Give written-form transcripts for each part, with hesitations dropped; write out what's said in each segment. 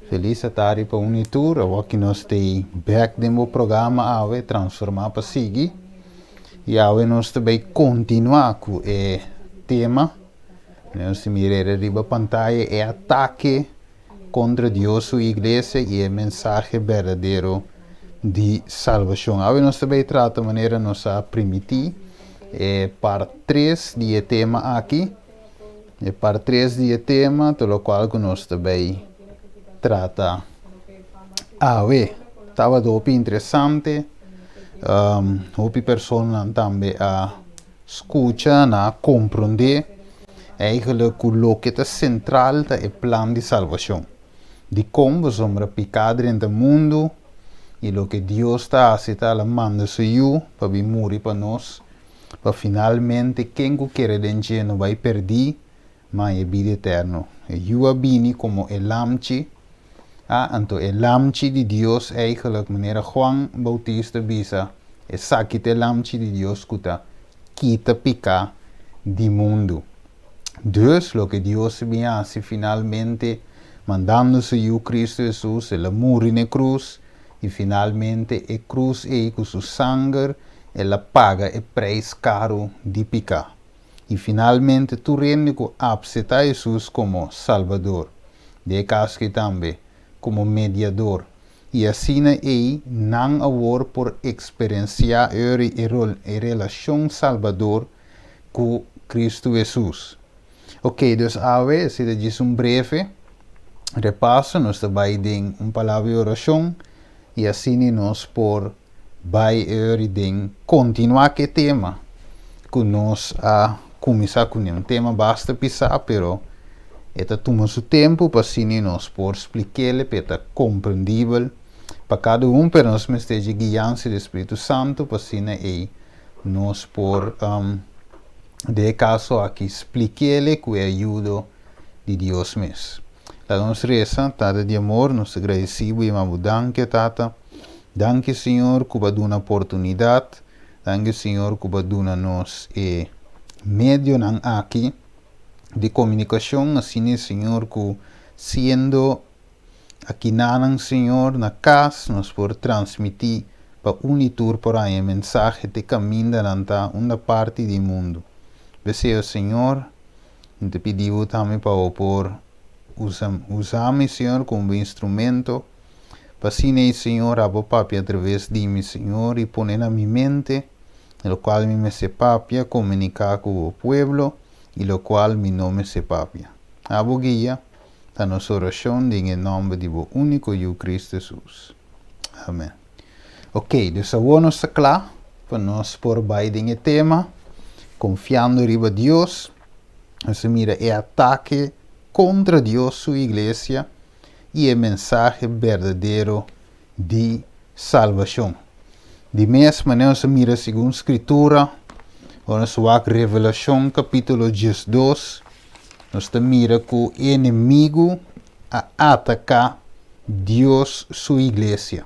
Felis atardi pa un i tur. Awor ki nos ta bek den bo programa awe, Transformá pa Sigui. I awe nos ta bai kontinuá ku e tema. Nos ta mira riba pantaya e atake kontra Dios su iglesia i e mensahe berdadero di salbashon. Awe nos ta bai trata manera nos a primití e part 3 di e tema aki. E part 3 di e tema, ta lokual ku nos ta bai trata awe. Tabata hopi interesante. Hopi personanan tambe a skucha, nan a komprondé eigenlijk ku loke ta sentral ta e plan di salbashon. Dikon? Pasobra piká drenta mundu i loke Dios ta hasi ta el a manda su Yu pa bin muri pa nos. Pa finalmente ken ku kere den dje no bai perdí, ma e bida eterno. E Yu a bini komo e Lamchi. A Anto e Lamchi di Dios eigenlijk, manera Juan Bautista bisa, esaki ta e Lamchi di Dios ku ta kita piká di mundu. Dus, loke Dios a bin hasi finalmente, mandando su Yu Kristu Hesus, el a muri na e krus, i finalmente e krus ei ku su sanger el a paga e preis karu di piká. I finalmente tur hende ku apseptá Hesus komo Salbador, den e kaso ei tambe, komo Mediador, i asina ei nan awor por eksperensiá e relashon salbador ku Kristu Hesus. Ok, dus awe esei ta djis un breve repaso, nos ta bai den un palabra di orashon i asina nos por bai eri den kontinuá ku e tema ku nos a kuminsá kuné. Un tema basta pisá, pero e ta tuma su tempu pa asina nos por splik'é pa e ta komprendibel pa kada un, pero nos mester dje guiansa di Spiritu Santu pa asina ei nos por den e kaso aki splik'é ku e ayudo di Dios mes. Laga nos resa. Tata di amor, nos ta gradisí bo i yama bo danki, Tata. Danki, Señor, ku bo a duna oportunidat. Danki, Señor, ku bo a duna nos e medionan aki di komunikashon. Asina, Señor, ku siendo akinanan, Señor, na kas, nos por transmití pa un i tur por haña e mensahe te kaminda nan ta unda parti di mundu. P'esei, Señor, mi ta pidi bo tambe pa bo por usa usa mi, Señor, komo bo instrumento. Pa asina ei, Señor, abo papia atraves di mi, Señor, i pone na mi mente lokual mi mester papia, komuniká ku bo pueblo, i lokual mi no mester papia. Abo guia, ta nos orashon den e nòmber di bo úniko Yu Kristu Hesus. Amèn. Ok, dus awor nos ta kla pa nos por bai den e tema, Konfiando riba Dios. Nos a mira e atake kontra Dios su iglesia i e mensahe berdadero di salbashon. Di mes manera nos a mira segun Skritura, ora nos wak Revelashon kapítulo 12, nos ta mira ku e enemigu a ataká Dios su iglesia.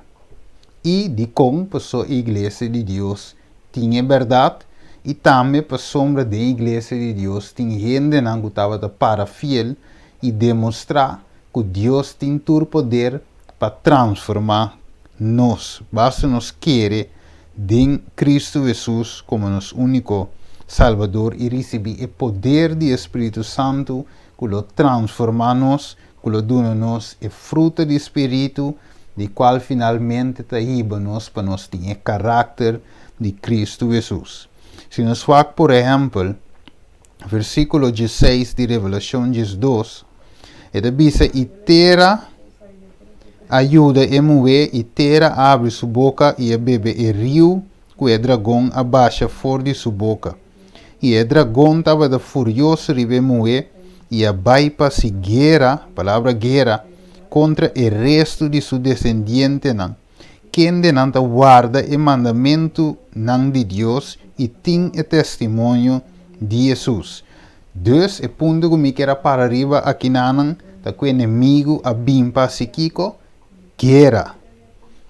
I dikon? Pasobra e iglesia di Dios tin e bèrdat i tambe pasobra den iglesia di Dios tin hendenan ku tabata para fiel i demostrá ku Dios tin tur poder pa transformá nos, basta nos kere den Kristu Hesus komo nos úniko Salbador i risibí e poder di e Spiritu Santu ku lo transformá nos, ku lo duna nos e fruta di Spiritu, di kual finalmente ta hiba nos pa nos tin e karakter di Kristu Hesus. Si nos wak por ehèmpel, versíkulo 16 di Revelashon 12, e ta bisa, I tera a yuda e muhé, i tera a habri su boka i a bebe e riu ku e dragon a basha for di su boka. I e dragon tabata furioso riba e muhé i a bai pa hasi guera, palabra guera, kontra e restu di su desendientenan, kendenan ta warda e mandamentunan di Dios i tin e testimonio di Hesus. Dus, e punto ku mi kier a para riba akinanan ta ku enemigu a bin pa hasi kiko? Guera.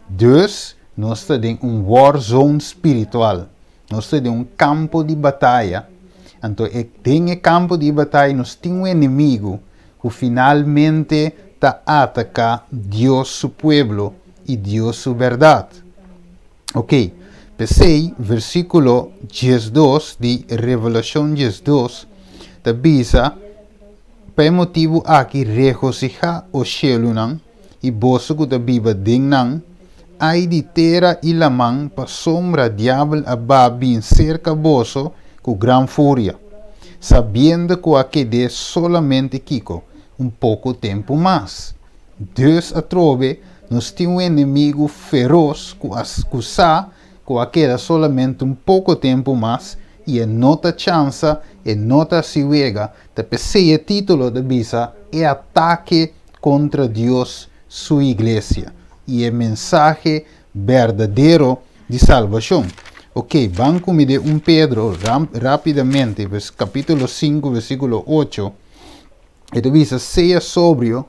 Dus, nos ta den un war zone spiritual. Nos ta den un kampo di bataya. Anto e den e kampo di bataya nos tin un enemigu ku finalmente. ta ataká Dios su pueblo i Dios su bèrdat. Ok, p'esei versíkulo 12 di Revelashon 12 ta bisa, Pa e motibu aki regosihá, o shelunan, i boso ku ta biba den nan, ai di tera i laman, pasobra diabel a ba bin serka boso ku gran furia, sabiendo ku a ked'é solamente kiko? Un poko tempu mas. Dus atrobe nos tin un enemigu feros ku a ku sa ku a keda solamente un poko tempu mas i e no ta chansa, e no ta hasi wega. Ta p'esei e título ta bisa E Atake Kontra Dios Su Iglesia i e Mensahe Berdadero di Salbashon. Oke, ban ku mi den un Pedro rápidamente, kapítulo 5, versíkulo 8. E ta bisa, Sea sobrio,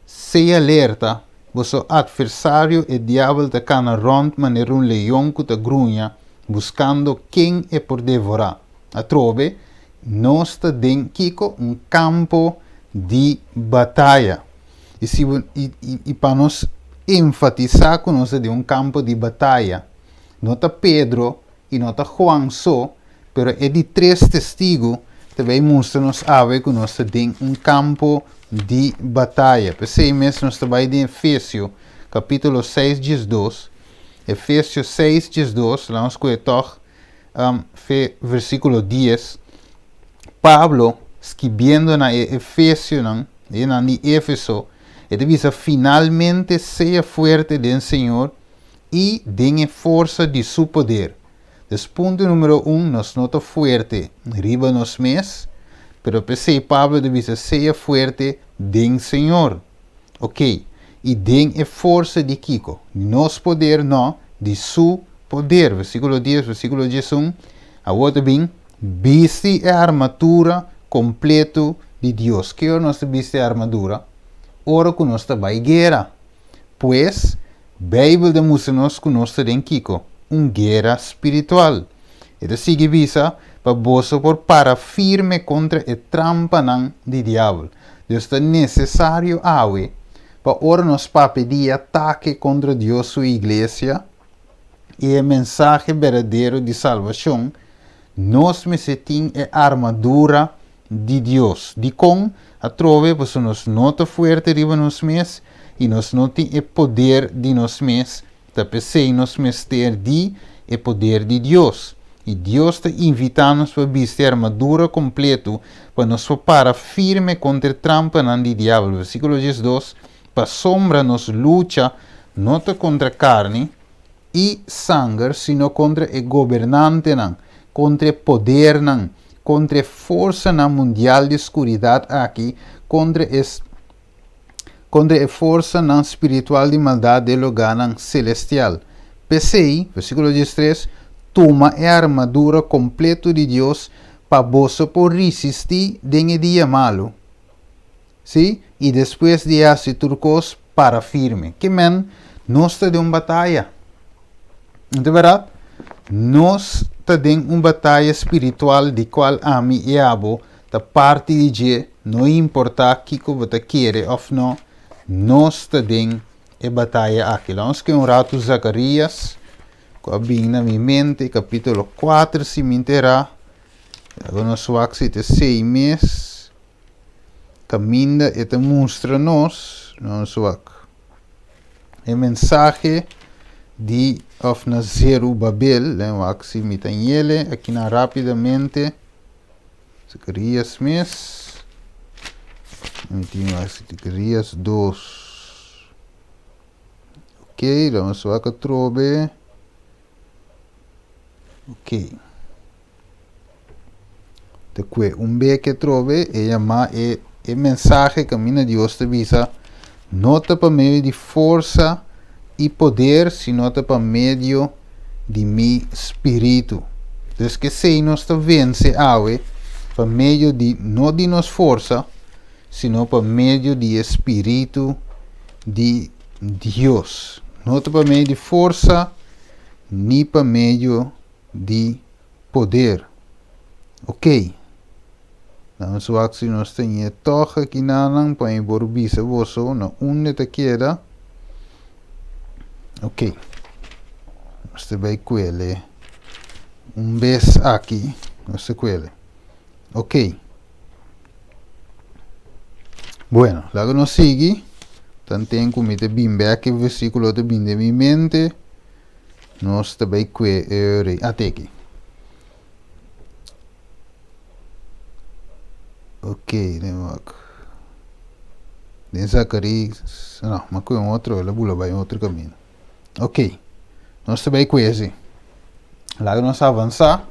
sea alerta, boso atversario e diabel ta kana rònt manera un leon ku ta gruña, buskando ken e por devorá. Atrobe, nos ta den kiko? Un kampo di bataya. I si bo, i, i, i pa nos enfatisá ku nos ta den un kampo di bataya, no ta Pedro I no ta Juan so, pero e di tres testigu ta bay mustra nos awe ku nos ta den un kampo di bataya. P'esei mes nos ta bay den Efesio kapítulo 6 diesdos. Efesio 6 diesdos, laga nos kohe tòg fe versíkulo 10. Pablo skibiendo na e efesionan, e nan di Efeso, e ta bisa, Finalmente sea fuerte den Señor i den e forsa di su poder. Dus punto numero un, nos no ta fuerte riba nos mes, pero p'esei Pablo ta bisa sea fuerte den Señor. Ok, i den e forsa di kiko? Di nos poder? No, di su poder. Versíkulo 10, versíkulo 11, awor ta bin, bisti e armatura kompleto di Dios. Ki ora nos ta bisti e armadura? Ora ku nos ta bai guera. Pues, Beibel ta mustra nos ku nos ta den kiko? Un guera spiritual. E ta sigui bisa, Pa boso por para firme kontra e trampanan di Diabel. Dus ta nesesario awe pa ora nos papia di e atake kontra Dios su iglesia i e mensahe berdadero di salbashon, nos mester tin e armadura di Dios. Dikon? Atrobe pasobra nos no ta fuerte riba nos mes i nos no tin e poder di nos mes, ta p'esei nos mester di e poder di Dios. I Dios ta invitá nos pa bisti e armadura kompletu pa nos por para firme kontra e trampanan di Diabel. Versíkulo 12, Pasobra nos lucha no ta kontra karni i sanger, sino kontra e gobernantenan, kontra e podernan, kontra e forsanan mundial di skuridat aki, kontra e kontra e forsanan spiritual di maldat den lugánan selestial. P'esei, versíkulo 13, tuma e armadura kompleto di Dios pa boso por risistí den e dia malu. Sí, i despues di hasi tur kos, para firme. Ke men, nos ta den un bataya. No ta bèrdat? Nos ta den un bataya spiritual di kual ami i abo ta parti di dje, no importá kiko bo ta kere òf no, nos ta den e bataya aki. Laga nos kere un ratu Zakarias, ku a bin na mi mente, kapítulo 4, si mi nterá. Laga nos wak si ta esei mes. Kaminda e ta mustra nos, nos wak e mensahe di òf na Zerubabel, den wak si mi ta ñele akinan rápidamente, Zakarías mes, mi tin wak Zakarías 2, ok, nos wak atrobe, ok. Ta kue un beke atrobe e yamá e e mensahe kaminda Dios ta bisa, No ta pa medio di forsa i poder, sino ta pa medio di mi spiritu. Dus kesei nos ta vense awe pa medio di no di nos forsa, sino pa medio di e spiritu di Dios. No ta pa medio di forsa ni pa medio di poder. Ok. Nos wak si nos tin e tòg aki nanan pa mi por bisa boso na unda ta keda. Ok. Nos ta bai kuele un bes aki. Nos ta kuele. Ok. Bueno, laga nos sigui. Tanten ku mi ta bin bek e versíkulo ta bin den mi mente. Nos ta bai kue e rei. Ate aki. Ok, den wak. Den Zacarías, no, ma kue un otro, el a bula bai un otro camino. Ok, nos ta bai kue si. Laga nos avansa,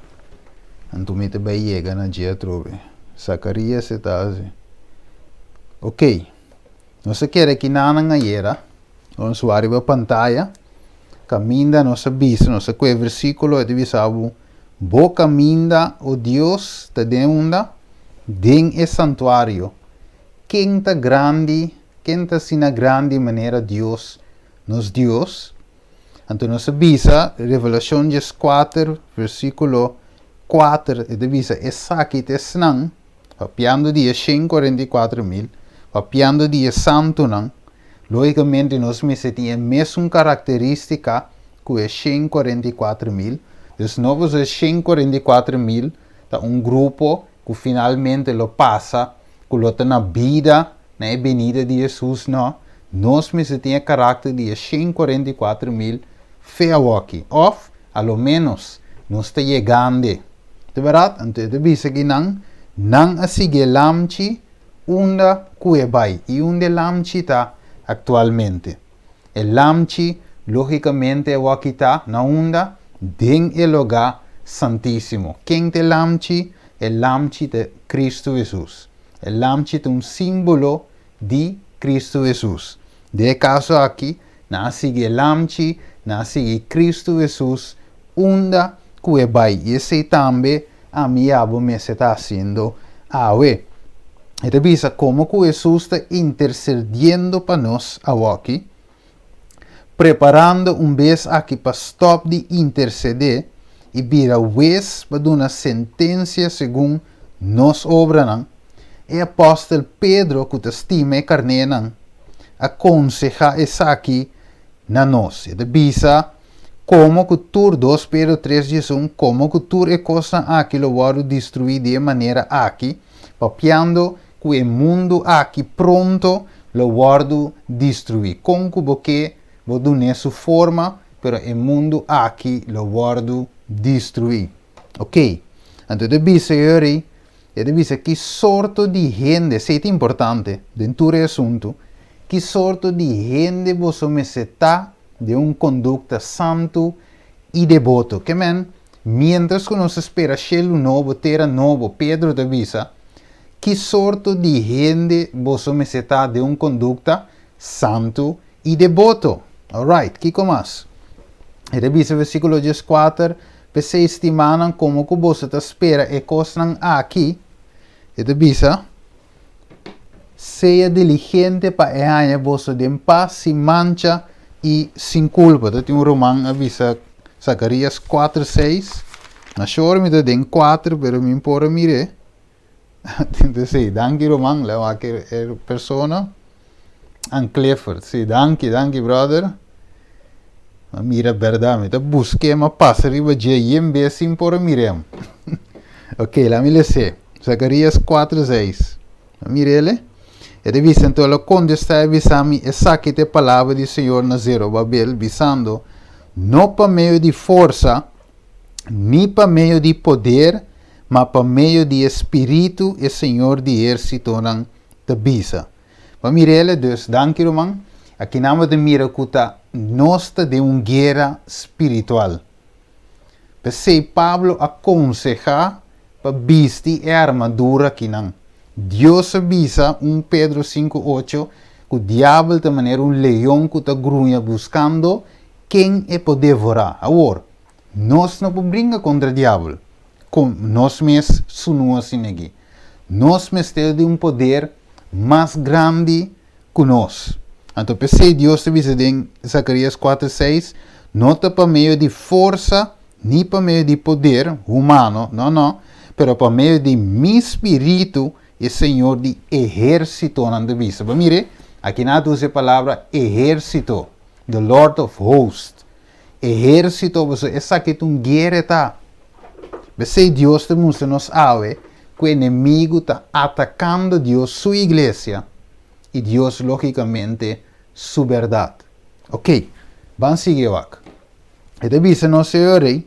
anto mi ta bai yega na dje atrobe. Zacarías e ta asi. Ok, nos a kere kinanan ayera, nos wak riba pantaya, kaminda nos a bisa, nos a kue versíkulo, e ta bisa bo, Bo kaminda, o Dios, ta den unda? Den e santuario. Ken ta grandi, ken ta asina grandi manera Dios, nos Dios? Anto nos a bisa, Revelashon dieskuater, versíkulo kuater, e ta bisa, Esaki ta esnan, papiando di e 144.000, papiando di e santunan, lógikamente nos mester tin e mesun karakterístika ku e 144.000. Dus no pasobra e 144.000 ta un grupo ku finalmente lo pasa, ku lo ta na bida na e benida di Hesus, no. Nos mester tin e karakter di e 144.000 fe awoki, òf a lo ménos nos ta yegand'e. Ta bèrdat? Anto e ta bisa ki nan, nan a sigui e lamchi unda ku e bai i unda e lamchi ta aktualmente. E lamchi lógikamente awor-ki ta na unda? Den e lugá santísimo. Ken ta e lamchi? E lamchi ta Kristu Hesus. E lamchi ta un símbolo di Kristu Hesus. Den e kaso aki, nan a sigui e Lamchi, nan a sigui Kristu Hesus unda ku e bai. I esei tambe ami i abo mester ta hasiendo awe. E ta bisa komo ku Hesus ta interserdiendo pa nos awoki, preparando un bes aki pa stòp di intersedé i bira wes pa duna sentensia segun nos obranan, e apòstel Pedro ku ta stima e karnénan a konsehá esaki na nos. E ta bisa, Komo ku tur, dos Pedro tres 11, komo ku tur e kosnan aki lo wòrdu destruí di e manera aki, papiando ku e mundu aki pronto lo wòrdu destruí. Kon ku bo ke, bo dun'é su forma, pero e mundu aki lo wòrdu destruí. Oké, anto e ta bisa yori, E ta bisa ki sorto di hende, esei ta importante den tur e asuntu, ki sorto di hende boso mester ta den un kondukta santu i deboto. Ke men, miéntras ku nos ta spera shelu nobo, tera nobo, Pedro ta bisa, ki sorto di hende boso mester ta den un kondukta santu i deboto. Alright, kiko mas? E ta bisa versíkulo 14, P'esei, stimánan, komo ku boso ta spera e kosnan aki, e ta bisa, sea diligente pa e haña boso den pas, sin mancha i sin kulpa. Ta tin un ruman a bisa Zakarías kuater seis. Na shor mi ta den kuater, pero mi por a mir'é. Sí, danki ruman, lei wak e persona. An Clifford, sí, danki, danki brother. Ma mira berdad, mi ta busk'é, ma pasa riba dje yen bes sin por a mir'é. Ok, laat mi les'é. Zacarías 4, 6. Ma mir'é. E ta bisa, Anto el a kontestá i bisa mi, Esaki ta e palabra di Señor na Zerobabel, bisando, No pa medio di forsa, ni pa medio di poder, ma pa medio di e Spiritu, e Señor di ehérsitonan ta bisa. Bo a mira el? Dus, danki ruman. Akinan bo ta mira ku ta nos ta den un guera spiritual. P'esei Pablo a konsehá pa bisti e armadura akinan. Dios a bisa, un Pedro sinku ocho, ku diabel ta manera un leon ku ta gruña buskando ken e por devorá. Awor, Nos no por bringa kontra diabel ku nos mes sunú asina aki. Nos mester di un poder mas grandi ku nos. Anto p'esei Dios ta bisa den Zakarías kuater seis, No ta pa medio di forsa ni pa medio di poder humano, no, no, pero pa medio di mi spiritu, e Señor di ehérsitonan ta bisa. Bo mira, akinan ta usa e palabra ehérsito, the Lord of hosts. Ehérsito, pasobra esaki ta un guera e ta. P'esei Dios ta mustra nos awe ku enemigu ta atakando Dios su iglesia i Dios lógikamente su bèrdat. Oké, ban sigui wak. E ta bisa nos e ora ei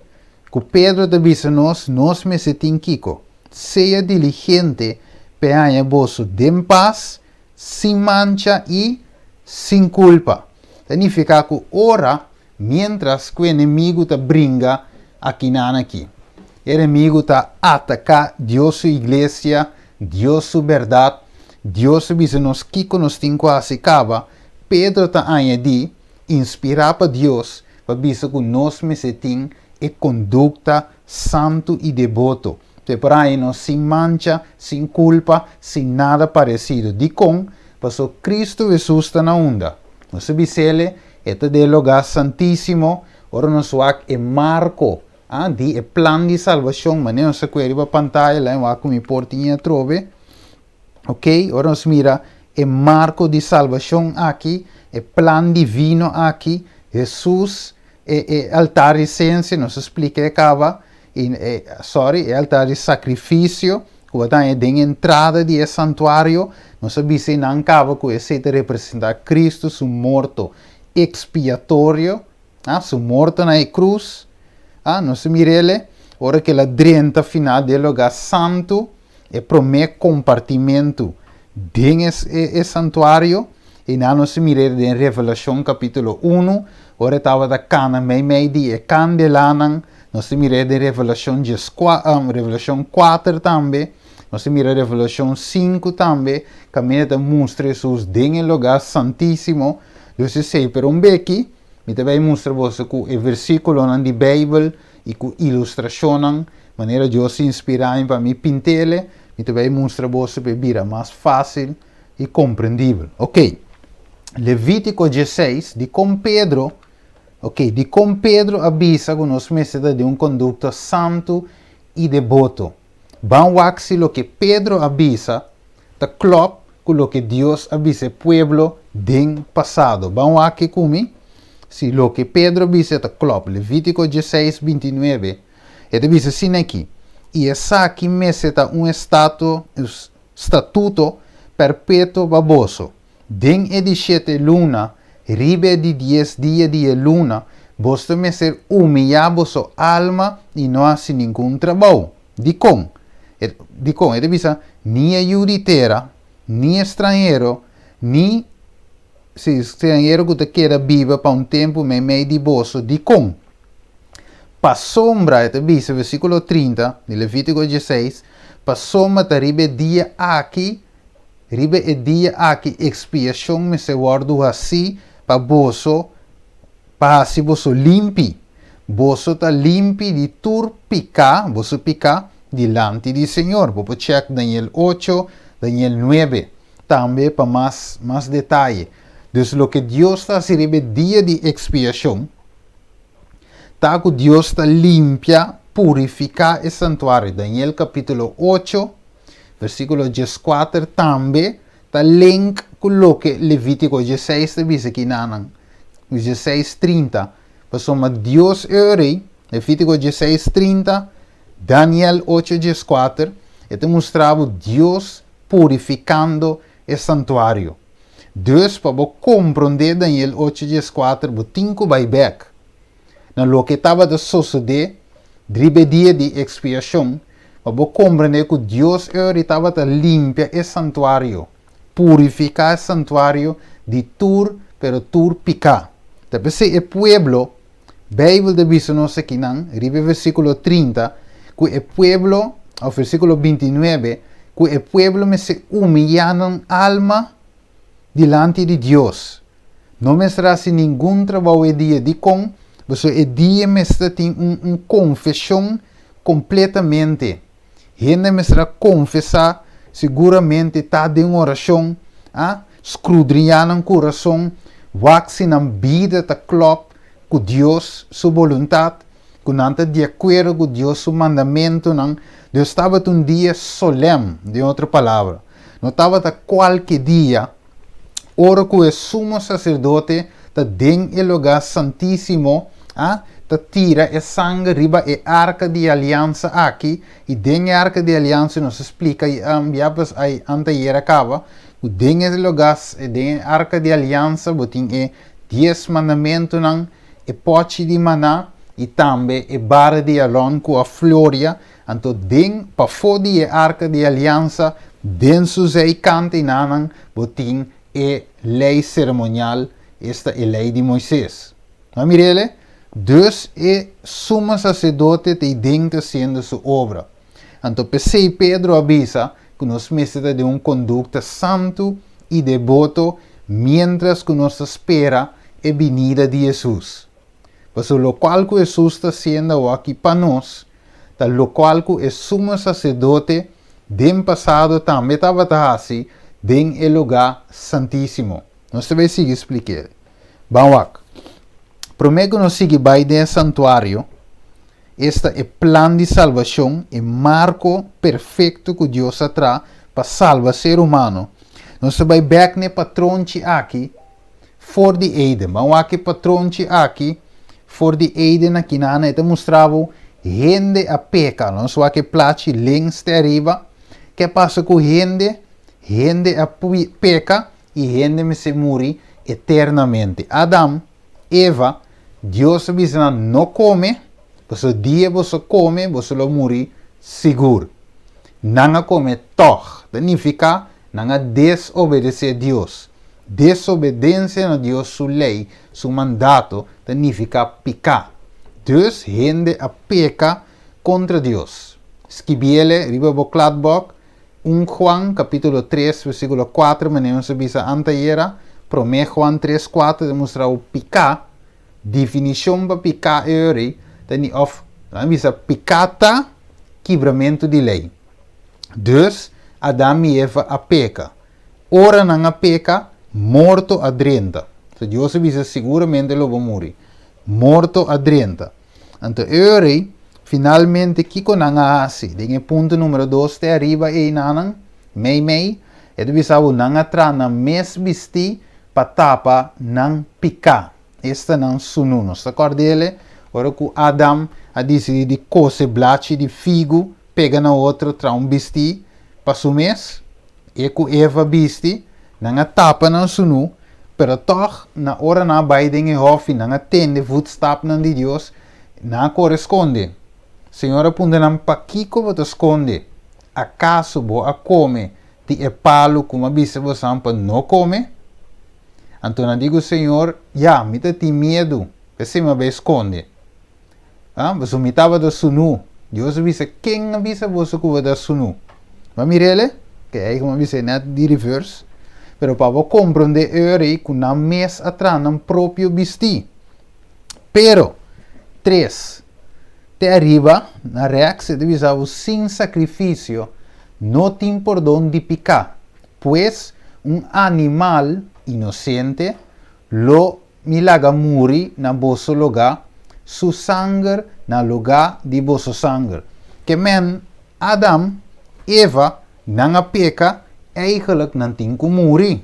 ku Pedro ta bisa nos, nos mester tin kiko? Sea diligente p'e haña boso den pas, sin mancha i sin kulpa. Ta nifiká ku ora, miéntras ku enemigu ta bringa akinan aki, e enemigu ta ataká Dios su iglesia, Dios su bèrdat, Dios a bisa nos kiko nos tin ku hasi kaba, Pedro ta añadí, inspirá pa Dios, pa bisa ku nos mester tin e kondukta santu i deboto. Te por haña nos sin mancha, sin kulpa, sin nada paresido. Dikon? Pasobra Kristu Hesus ta na unda? Nos a bis'El, E ta den e lugá santísimo. Ora nos wak e marko di e plan di salbashon, manera nos a kue riba pantaya, lain wak ku mi por tin atrobe. Ok, ora nos mira e marko di salbashon aki, e plan divino aki, Hesus, e e altar di sensia, nos a splika e kaba, i e, sorry, e altar di sakrifisio ku bo ta haña den entrada di e santuario, nos a bisa einan kaba ku esei ta representá Kristu su morto ekspiatorio, ah, su morto na e krus, ah, nos a mir'el ora ku el a drenta final di e lugá santu, E promé kompartimentu den e e santuario, i nan nos a mir'é den Revelashon kapítulo unu, ora e tabata kana meimei di e kandelanan, nos a mir'é den Revelashon djeskua Revelashon kuater tambe, nos a mira Revelashon sinku tambe, kaminda ta mustra Hesus den e lugá santísimo. Dus esei, pero un beki mi ta bai mustra boso ku e versíkulonan di Beibel i ku ilustrashonnan Manera Dios inspirá mi pa mi pint'ele, mi ta bai mustra boso pa e bira mas fásil i komprendibel. Oké, Levítiko diesseis, dikon Pedro, oké, dikon Pedro a bisa ku nos mester ta den un kondukta santu i deboto? Ban wak si loke Pedro a bisa ta klòp ku loke Dios a bisa e pueblo den pasado. Ban wak ku mi si loke Pedro a bisa ta klòp. Levítiko diesseis, bintinuebe. E ta bisa asina aki, I esaki mester ta un estato, statuto, perpetuo pa boso, Den e di shete luna, riba e di dies dia di e luna, boso mester humiyá boso alma i no hasi ningun trabou. Dikon? E, dikon? E ta bisa, Ni e yu di tera, ni e stranhero, ni, sí, stranhero ku ta keda biba pa un tempu meimei di boso. Dikon? Pasobra, e ta bisa, versíkulo 30 di Levítiko 16, pasobra ta riba e dia aki, riba e dia aki ekspiashon mester wòrdu hasí pa boso, pa hasi boso limpi. Boso ta limpi di tur piká, boso piká, dilanti di Señor. Bo por chèk Daniel 8, Daniel 9, tambe pa mas, mas detaye. Dus loke Dios ta hasi riba e dia di ekspiashon, Ta ku Dios ta limpia, purifiká e santuario. Daniel kapítulo 8, versíkulo 14 tambe ta link ku loke Levítiko 16 ta bisa kinanan, 16, 30. Pasobra Dios e rei, Levítiko 16, 30, Daniel 8, 14, e ta mustra bo Dios purifikando e santuario. Dus pa bo komprondé Daniel ocho dieskuater bo tin ku bai bèk na loke tabata sosodé riba e dia di ekspiashon pa bo komprendé ku Dios eori tabata limpia e santuario, purifiká e santuario di tur pero tur piká. Ta p'esei e pueblo, Beibel ta bisa nos akinan riba e versíkulo 30 ku e pueblo, òf versíkulo 29, ku e pueblo mester humiyá nan alma dilanti di Dios. No mester hasi ningun trabou e dia. Dikon? Pasobra e dia mester tin un un konfeshon kompletamente. Hende mester a konfesá, siguramente ta den orashon, a skrudriñá nan kurason, wak si nan bida ta klòp ku Dios su boluntat, ku nan ta di akuerdo ku Dios su mandamentunan. Dus tabata un dia solèm, den otro palabra, no tabata kualke dia. Ora ku e sumo saserdote ta den e lugá santísimo, a ta tira e sanger riba e arka di aliansa aki, i den e arka di aliansa nos a splika ya pues ai anteayer a kaba, ku den e lugá, den e arka di aliansa bo tin e dies mandamentunan, e pòchi di maná i tambe e bara di Aron ku a floria, anto den pafó di e arka di aliansa, den su zijkant einanan bo tin e lei seremonial, esta e lei di Moises. No a mir'el? Dus e sumo saserdote ta ei den ta hasiendo su obra. Anto p'esei Pedro a bisa ku nos mester ta den un kondukta santu i deboto miéntras ku nos ta spera e binida di Hesus. Pasobra lokual ku Hesus ta hasiendo awaki pa nos ta lokual ku e sumo saserdote den pasado tambe tabata hasi den e lugá santísimo. Nos ta bai sigui splik'é. Ban wak. Promé ku nos sigui bai den e santuario, Esta e plan di salbashon, e marko perfekto ku Dios a traha pa salba ser humano. Nos ta bai bèk na e patronchi aki for di Eden. Ban wak e patronchi aki for di Eden akinana. E ta mustra bo hende a peka. Nos wak e plachi links te ariba. Ke pasa ku hende? Hende a peka i hende mester muri eternamente. Adam. Eva, Dios a bisa nan no kome, pasobra dia boso kome, boso lo muri sigur. Nan a kome tòg, ta nifiká nan a desobedesé Dios. Desobedensia na Dios su lei, su mandato, ta nifiká piká. Dus hende a peka kontra Dios. Skibiele riba bo kladbòk, Un Juan capítulo 3 versículo 4 manera nos a bisa antayera, Promé Juan 3 4 ta mustra bo piká, definishon pa piká e ora ei ta ni òf nan bisa piká ta kibramentu di lei. Dus Adam i Eva a peka. Ora nan a peka, morto a drenta. So Dios a bisa siguramente lo bo muri. Morto a drenta. Anto e ora ei, finalmente kiko nan a hasi? Den e punto numero dos te ariba einanan, mei mei, e ta bisa bo nan a traha nan mes bistí pa tapa nan piká, esta nan sunú. Nos ta kòrd'el ora ku Adam a disidí di kose blachi di figu pega na otro traha un bistí pa su mes. E ku Eva bisti, nan a tapa nan sunú, pero tòg na ora nan a bai den e hòfi nan a tende voetstapnan di Dios, nan a kore skonde. Señor a puntra nan, Pakiko bo ta skonde? Akaso bo a kome di e palu ku mi a bisa bosan pa no kome? Anto nan di ku Señor, Ya, mi ta tin miedu, p'esei mi a bai skonde. Ah, boso mi tabata sunú. Dios a bisa, Ken a bisa boso ku bo ta sunú? Bo a mir'el e? Ke ei ku mi a bisa net di reverse. Pero pa bo komprondé e ora ei ku nan mes a traha nan propio bistí. Pero, tres, te ariba, na rèks, e ta bisa bo, sin sakrifisio no tin pordon di piká. Pues, un animal inosente lo Mi laga muri na boso lugá, su sanger na lugá di boso sanger. Ke men, Adam, Eva, nan a peka, eigenlijk nan tin ku muri.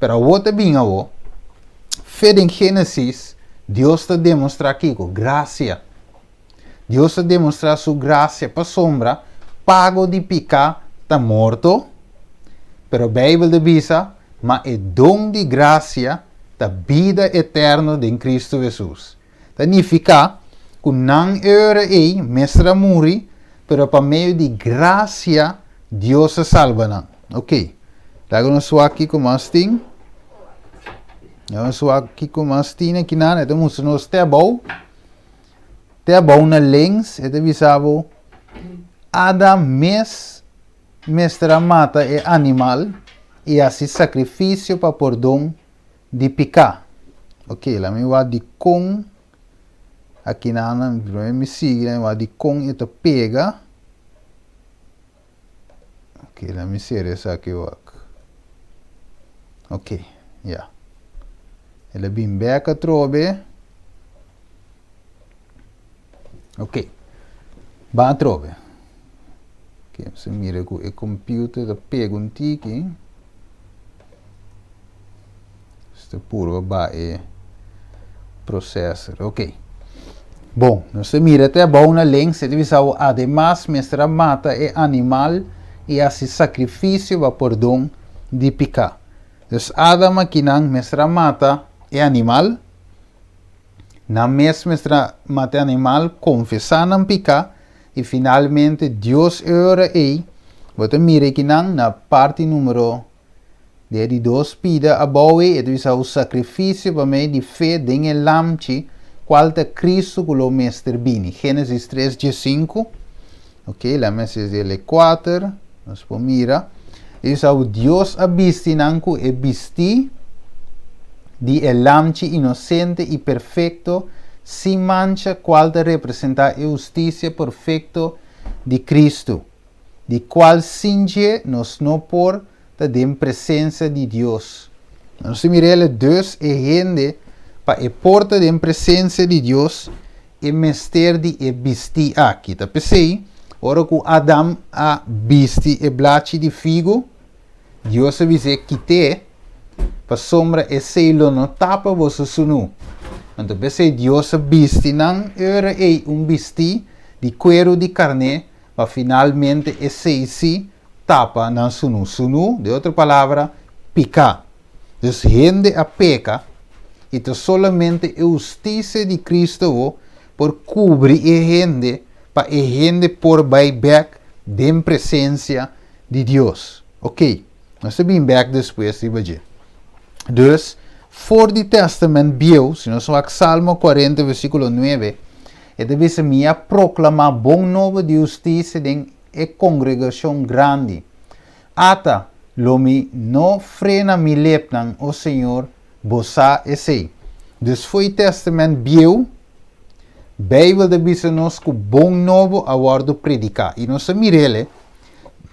Pero awor ta bin awor, fe den Génesis, Dios ta demostrá kiko? Grasia. Dios ta demostrá su grasia pasobra pago di piká ta morto, pero Beibel ta bisa, Ma e don di grasia ta bida eterno den Kristu Hesus. Ta nifiká ku nan e ora ei mester a muri, pero pa medio di grasia Dios a salba nan. Oké, laga nos wak kiko mas tin. Laga nos wak kiko mas tin akinan. E ta mustra nos te abou. Te abou na links e ta bisa bo Adam mes mester a mata e animal i hasi sakrifisio pa pordon di piká. Ok, laat mi wak dikon akinan, promé mi sigui laat mi wak dikon e ta pega. Ok, laat mi sera esaki wak. Ok, ya. El a bin bek atrobe. Ok, ban atrobe. Ok, si mira ku e computer ta pega un tiki. Ta purba ba e processor. Ok. Bon, nos ta mira te abou na links, e ta bisa bo ademas mester a mata e animal i hasi sakrifisio pa pordon di piká. Dus Adam akinan mester a mata e animal, nan mes mester a mata e animal, konfesá nan piká i finalmente Dios e ora ei, bo ta mira akinan na parti numero Di e di dos pida abou ei e ta bisa un sakrifisio pa medio di fe den e Lamchi, kual ta Kristu ku lo mester bini. Génesis tres diesinku. Ok, laat me hasi el e kuater, nos por mira. E bisa ku Dios a bisti nan ku e bistí di e Lamchi inosente i perfekto, sin mancha, kual ta representá e hustisia perfekto di Kristu. Di cual sin dje nos no por ta den presencia di Dios. Nos ta mira el dus e hende pa e por ta den presencia di Dios e mester di e bisti aki. Ta p'esey ora cu Adam a bisti e blachi di figo, Dios a bis'é kit'é pasobra esey lo no tapa boso sunu. Anto p'esey Dios a bisti nan e ora ey un bisti di cuero di carné Pa finalmente esei sí tapa nan sunú. Sunú, den otro palabra, piká. Dus hende a peka i ta solamente e hustisia di Cristo bo por kubri e hende pa e hende por bai bèk den presensia di Dios. Oké, nos ta bin bèk despues riba dje. Dus, for di Tèstamènt Bieu, si nos wak Salmo kuarenta versíkulo nuebe, E ta bisa, Mi a proklamá bon nobo di hustisia den e kongregashon grandi. Ata, lo mi no frena mi lepnan, o Señor, bo sa esei. Dus fo'i Tèstamènt Bieu, Beibel ta bisa nos ku bon nobo a wòrdu prediká. I nos a mir'el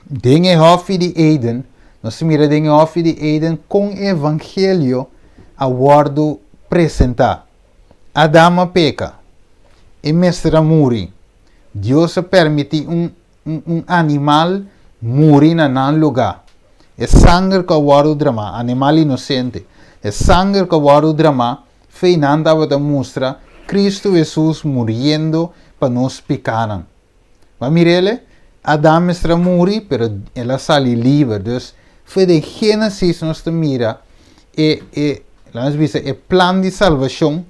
den e hòfi di Eden, nos a mira den e hòfi di Eden kon e evangelio a wòrdu presentá. Adam a peka. E mester a muri. Dios a permití un un animal muri na nan lugá. E sanger ku a wòrdu dramá, animal inosente, e sanger ku a wòrdu dramá, fe nan tabata mustra Kristu Hesus muriendo pa nos pikánan. Bo a mir'el? Adam mester a muri, pero el a sali liber. Dus, for den Génesis nos ta mira e, e, laat nos bisa, e plan di salbashon.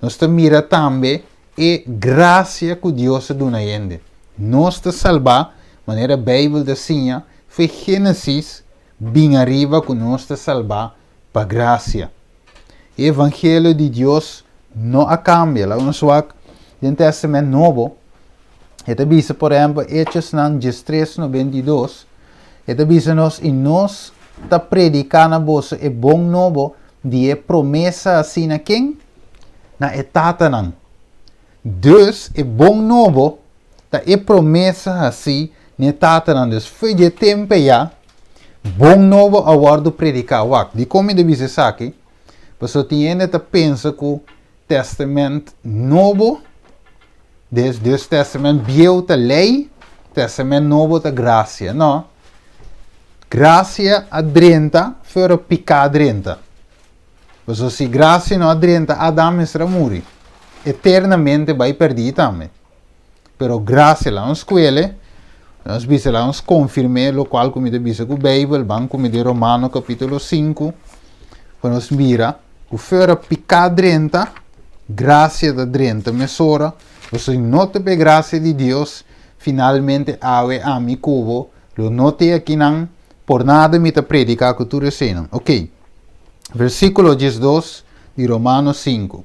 Nos ta mira tambe e grasia ku Dios a duna hende. Nos ta salbá, manera Beibel ta siña, for Génesis bin ariba ku nos ta salbá pa grasia. E evangelio di Dios no a kambia. Laga nos wak den Testament Nobo, e ta bisa por ehempel Hechosnan diestres 92, e ta bisa nos i nos ta prediká na boso e bon nobo di e promesa hasi na ken? Na e tatanan. Dus e bon nobo ta e promesa hasi n'e tatanan. Dus fo'i dje tempu ya Bon nobo a wòrdu prediká. Wak, dikon mi ta bisa esaki? Pasobra tin hende ta pensa ku Tèstamènt Nobo, des, dus Tèstamènt Bieu ta lei, Tèstamènt Nobo ta grasia. No. Grasia a drenta for a piká drenta. Pasobra si grasia no a drenta, Adam mester a muri. Eternamente bai pèrdí tambe. Pero gracia la nos skuele, nos bisa la nos konfirm'é lokual ku mi ta bisa ku Beibel, ban ku mi den Romano kapítulo sinku, pa nos mira ku fuera piká drenta, gracia ta drenta mesora, pasobra si no ta p'e gracia di Dios, finalmente awe ami ku bo lo no te akinan, por nada mi ta prediká ku tur eseinan. Oké, versíkulo diesdos di Romano sinku.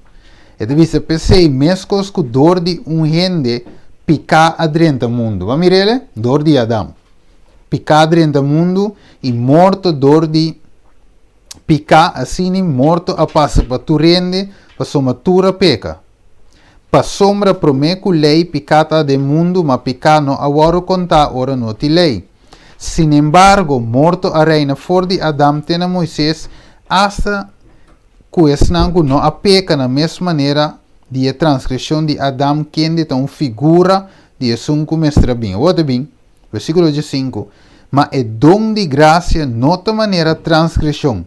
E ta bisa, P'esei, meskos ku dor di un hende piká a drenta mundu. Bo a mira el? Dor di Adam. Piká a drenta mundu i morto dor di piká, asina morto a pasa pa tur hende, pasobra tur a peka. Pasobra promé ku lei piká ta den mundu, ma piká no a wòrdu kontá ora no tin lei. Sinembargo, morto a reina for di Adam te na Moises, asta ku esnan ku no a peka na mes manera di e transgreshon di Adam kende ta un figura di esun ku mester a bin. Awor ta bin. Versíkulo 15. Ma e don di grasia no ta manera transgreshon.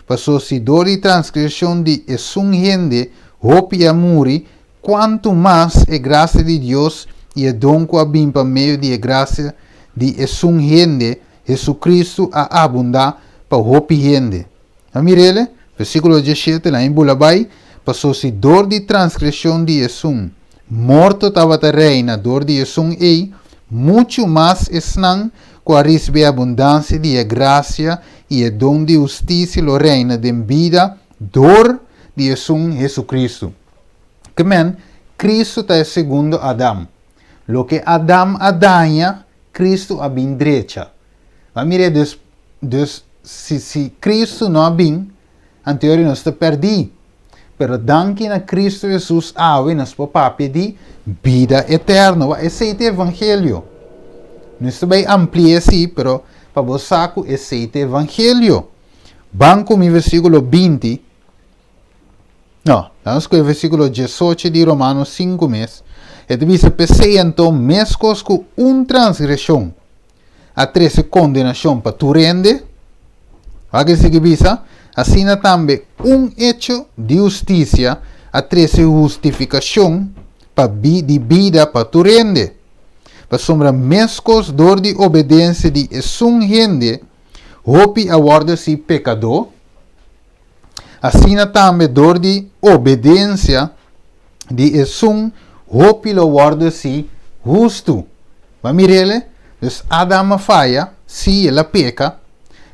Paso si dor di transgreshon di esun hende hopi a muri, kuantu mas e grasia di Dios i e don ku a bin pa medio di e grasia di esun hende, Hesukristu, a abundá pa hopi hende. A mir'ele? Versíkulo 17, Lain bula bai, Paso si dor di transgreshon di esun morto tabata reina dor di esun ei, muchu mas esnan ku a risibí e abundansia di e grasia i e don di hustisia lo reina den bida dor di esun Hesukristu. Ke men, Kristu ta e segundo Adam. Loke Adam a daña, Kristu a bin drecha. Ba mira, dus, dus si, si Kristu no a bin, anteori nos ta pèrdí. Pero danki na Kristu Hesus awe nos por papia di bida eterno. Wak, esei ta evangelio. Nos ta bai ampli'é sí, pero pa bo sa ku esei ta evangelio. Ban ku mi versíkulo 20. No, laga nos kohe versíkulo 18 di Romanos 5 mes. E ta bisa, P'esei anto, meskos ku un transgreshon a trese kondenashon pa tur hende, wak e sigui bisa, asina tambe un echo di hustisia a trese hustifikashon pa di bida pa tur hende. Pasobra meskos dor di obedensia di esun hende hopi a wòrdu hasi pekadó, asina tambe dor di obedensia di esun hopi lo wòrdu hasi hustu. Bo a mir'el? Dus Adam a faya, sí, el a peka,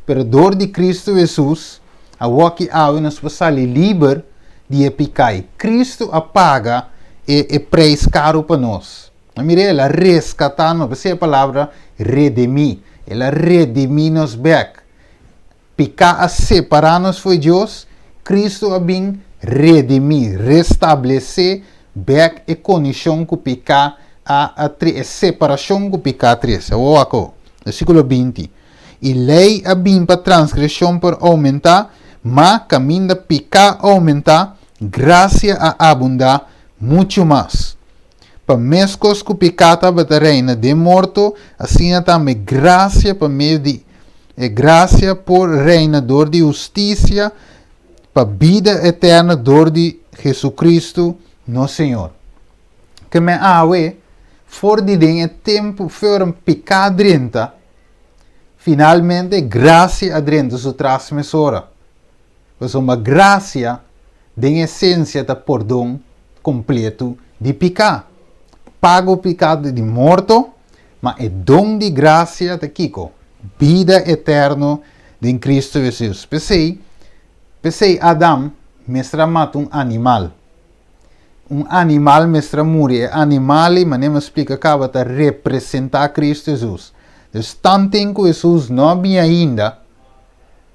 pero dor di Kristu Hesus, awoki awe nos por sali liber di e pikai. Kristu a paga e e preis karu pa nos. Bo a mir'el? El a reskatá nos, p'esei e palabra redimí. El a redimí nos bèk. Piká a separá nos fo'i Dios, Kristu a bin redimí, restablesé bèk e kondishon ku piká a a tre, e separashon ku piká a trese. Awor wak awor, versíkulo 20, I lei a bin pa transgreshon por oumentá, ma kaminda piká oumentá, grasia a abundá muchu mas. Pa meskos ku piká tabata reina den morto, asina tambe grasia pa medio di e grasia por reina dor di hustisia pa bida eterno dor di Jesucristo nos Señor. Ke men awe, for di den e tempu for piká drenta, finalmente grasia a drenta su tras mesora. Pasobra grasia den esensia ta pordon kompletu di piká. Pago piká ta di morto, ma e don di grasia ta kiko? Bida eterno den Kristu Hesus. P'esei, p'esei Adam mester a mata un animal. Un animal mester a muri. E animal ei, manera mi a splika kaba, ta representá Kristu Hesus. Dus tanten ku Hesus no a bini ainda,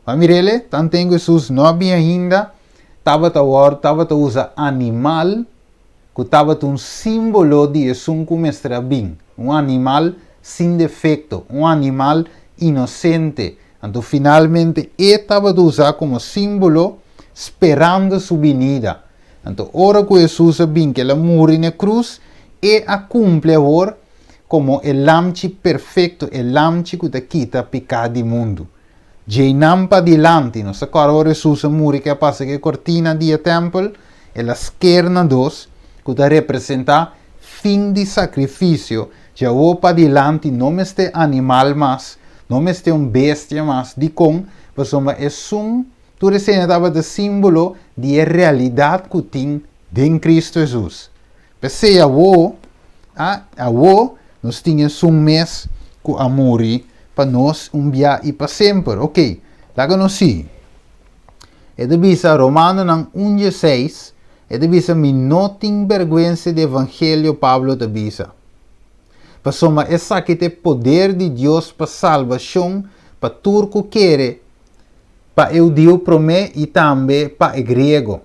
Pa mir'el, tanten ku Hesus no a bin ainda, tabata wòrdu tabata usa animal ku tabata un símbolo di esun ku mester a bin, un animal sin defekto, un animal inosente. Anto finalmente e tabata usá komo símbolo sperando su binida. Anto ora ku Hesus a bin ku el a muri na e krus, e a kumpli awor komo e lamchi perfekto, e lamchi ku ta kita piká di mundu. Djeinan padilanti, nos ta kòrda ora Hesus a muri ke a pasa ku e kortina di e tèmpel, el a sker na dos, ku ta representá fin di sakrifisio. Djawo padilanti no mester animal mas, no mester un bestia mas. Dikon? Pasobra esun, tur esei tabata símbolo di e realidat ku tin den Kristu Hesus. P'esei awo, a, awo nos tin esun mes ku a muri pa nos un bia i pa semper. Oke, laga nos sigui. E ta bisa, Romanonan un dieseis, e ta bisa, Mi no tin bèrgwensa di evangelio, Pablo ta bisa, pasobra esaki ta e poder di Dios pa salbashon pa tur ku kere, pa e hudiu promé i tambe pa e griego.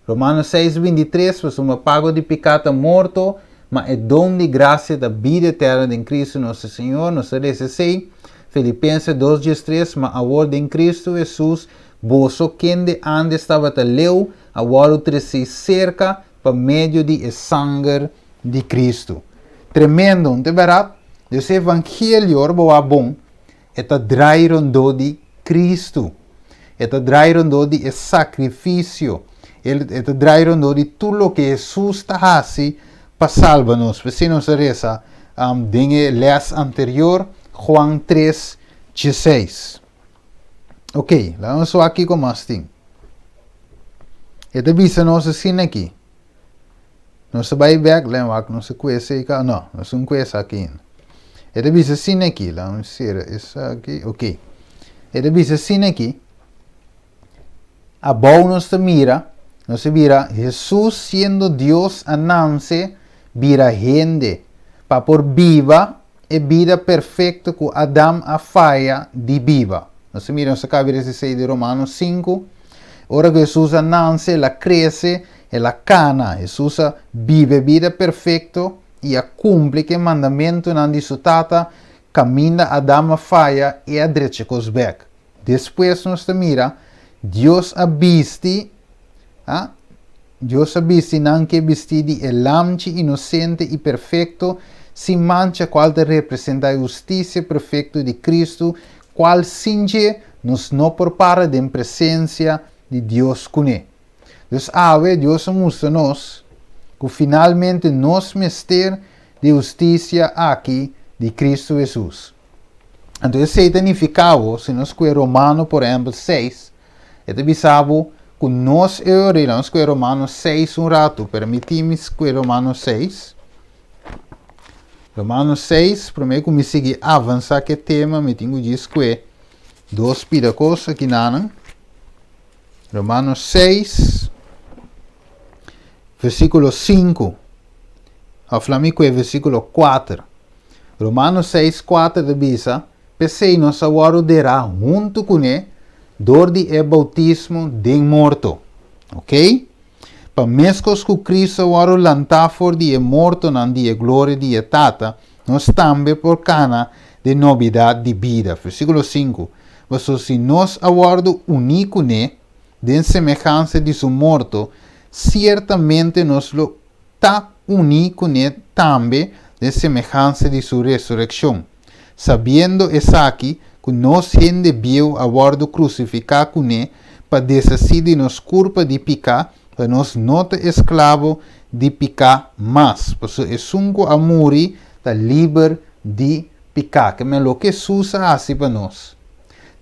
Romanos 6, 23, Pasobra pago di piká ta morto, ma e don di grasia ta bida eterno den Kristu nos Señor. Nos ta lesa esei, Filipenses 2, 13, Ma awor den Kristu Hesus, boso kende ántes tabata leu, a wòrdu tresí serka pa medio di e sanger di Kristu. Tremendo, no ta bèrdat? Dus evangelio, ora bo wak bon, e ta drai rondó di Kristu. E ta drai rondó di e sakrifisio. E ta drai rondó di tur loke Hesus ta hasi pa salba nos. P'esei nos a resa den e lès anterior, Juan 3, 16. Ok, laga nos wak kiko mas tin. E ta bisa nos asina aki. Nos ta bai bek, lem wak nos a kue esei ka, no, nos no kue esaki ainda. E ta bisa asina aki, laga mi sera esaki, ok. E ta bisa asina aki, abou nos ta mira, nos ta bira Hesus siendo Dios a nanse bira hende pa por biba e bida perfecto cu Adam a faya di biba. Nos ta mira, nos a caba di esei di Romanos 5, ora cu Hesus a nanse, el a crece, el a cana. Hesus a biba e bida perfecto y a cumpli cu e mandamentonan di su Tata, caminda Adam a faya, e a drecha cos bek. Despues nos ta mira, Dios a bisti, ah, Dios a bisti nan ku e bistí di e lamchi inosente i perfekto, sin mancha, kual ta representá e hustisia perfekto di Kristu, kual sin dje nos no por para den presensia di Dios kuné. Dus awe Dios a mustra nos ku finalmente nos mester di e hustisia aki di Kristu Hesus. Anto esei ta nifiká bo, si nos kue Romano por ehèmpel 6, E ta bisa bo ku nos e ora nos kue Romano 6 un ratu, permití mi kue Romano 6. Romano 6, promé ku mi sigui avansá ku e tema, mi tin ku djis kue dos pida kos aki nanan. Romano 6, versíkulo 5. Òf laat mi kue versíkulo 4. Romano 6, 4 ta bisa, P'esei nos a wòrdu derá huntu kuné dor di e boutismo den morto. Oké? Pa meskos ku Kristu a wòrdu lantá for di e mortonan di e gloria di e Tata, nos tambe por kana den nobidat di bida. Versíkulo 5, Pasobra si nos a wòrdu uní kuné den semehansa di su morto, siertamente nos lo ta uní kuné tambe den semehansa di su resurekshon. Sabiendo esaki, ku nos hende bieu a wòrdu krusifiká kuné pa deshasí di nos kurpa di piká, pa nos no ta esklabo di piká mas, pasobra esun ku a muri ta liber di piká. Ke men loke Hesus a hasi pa nos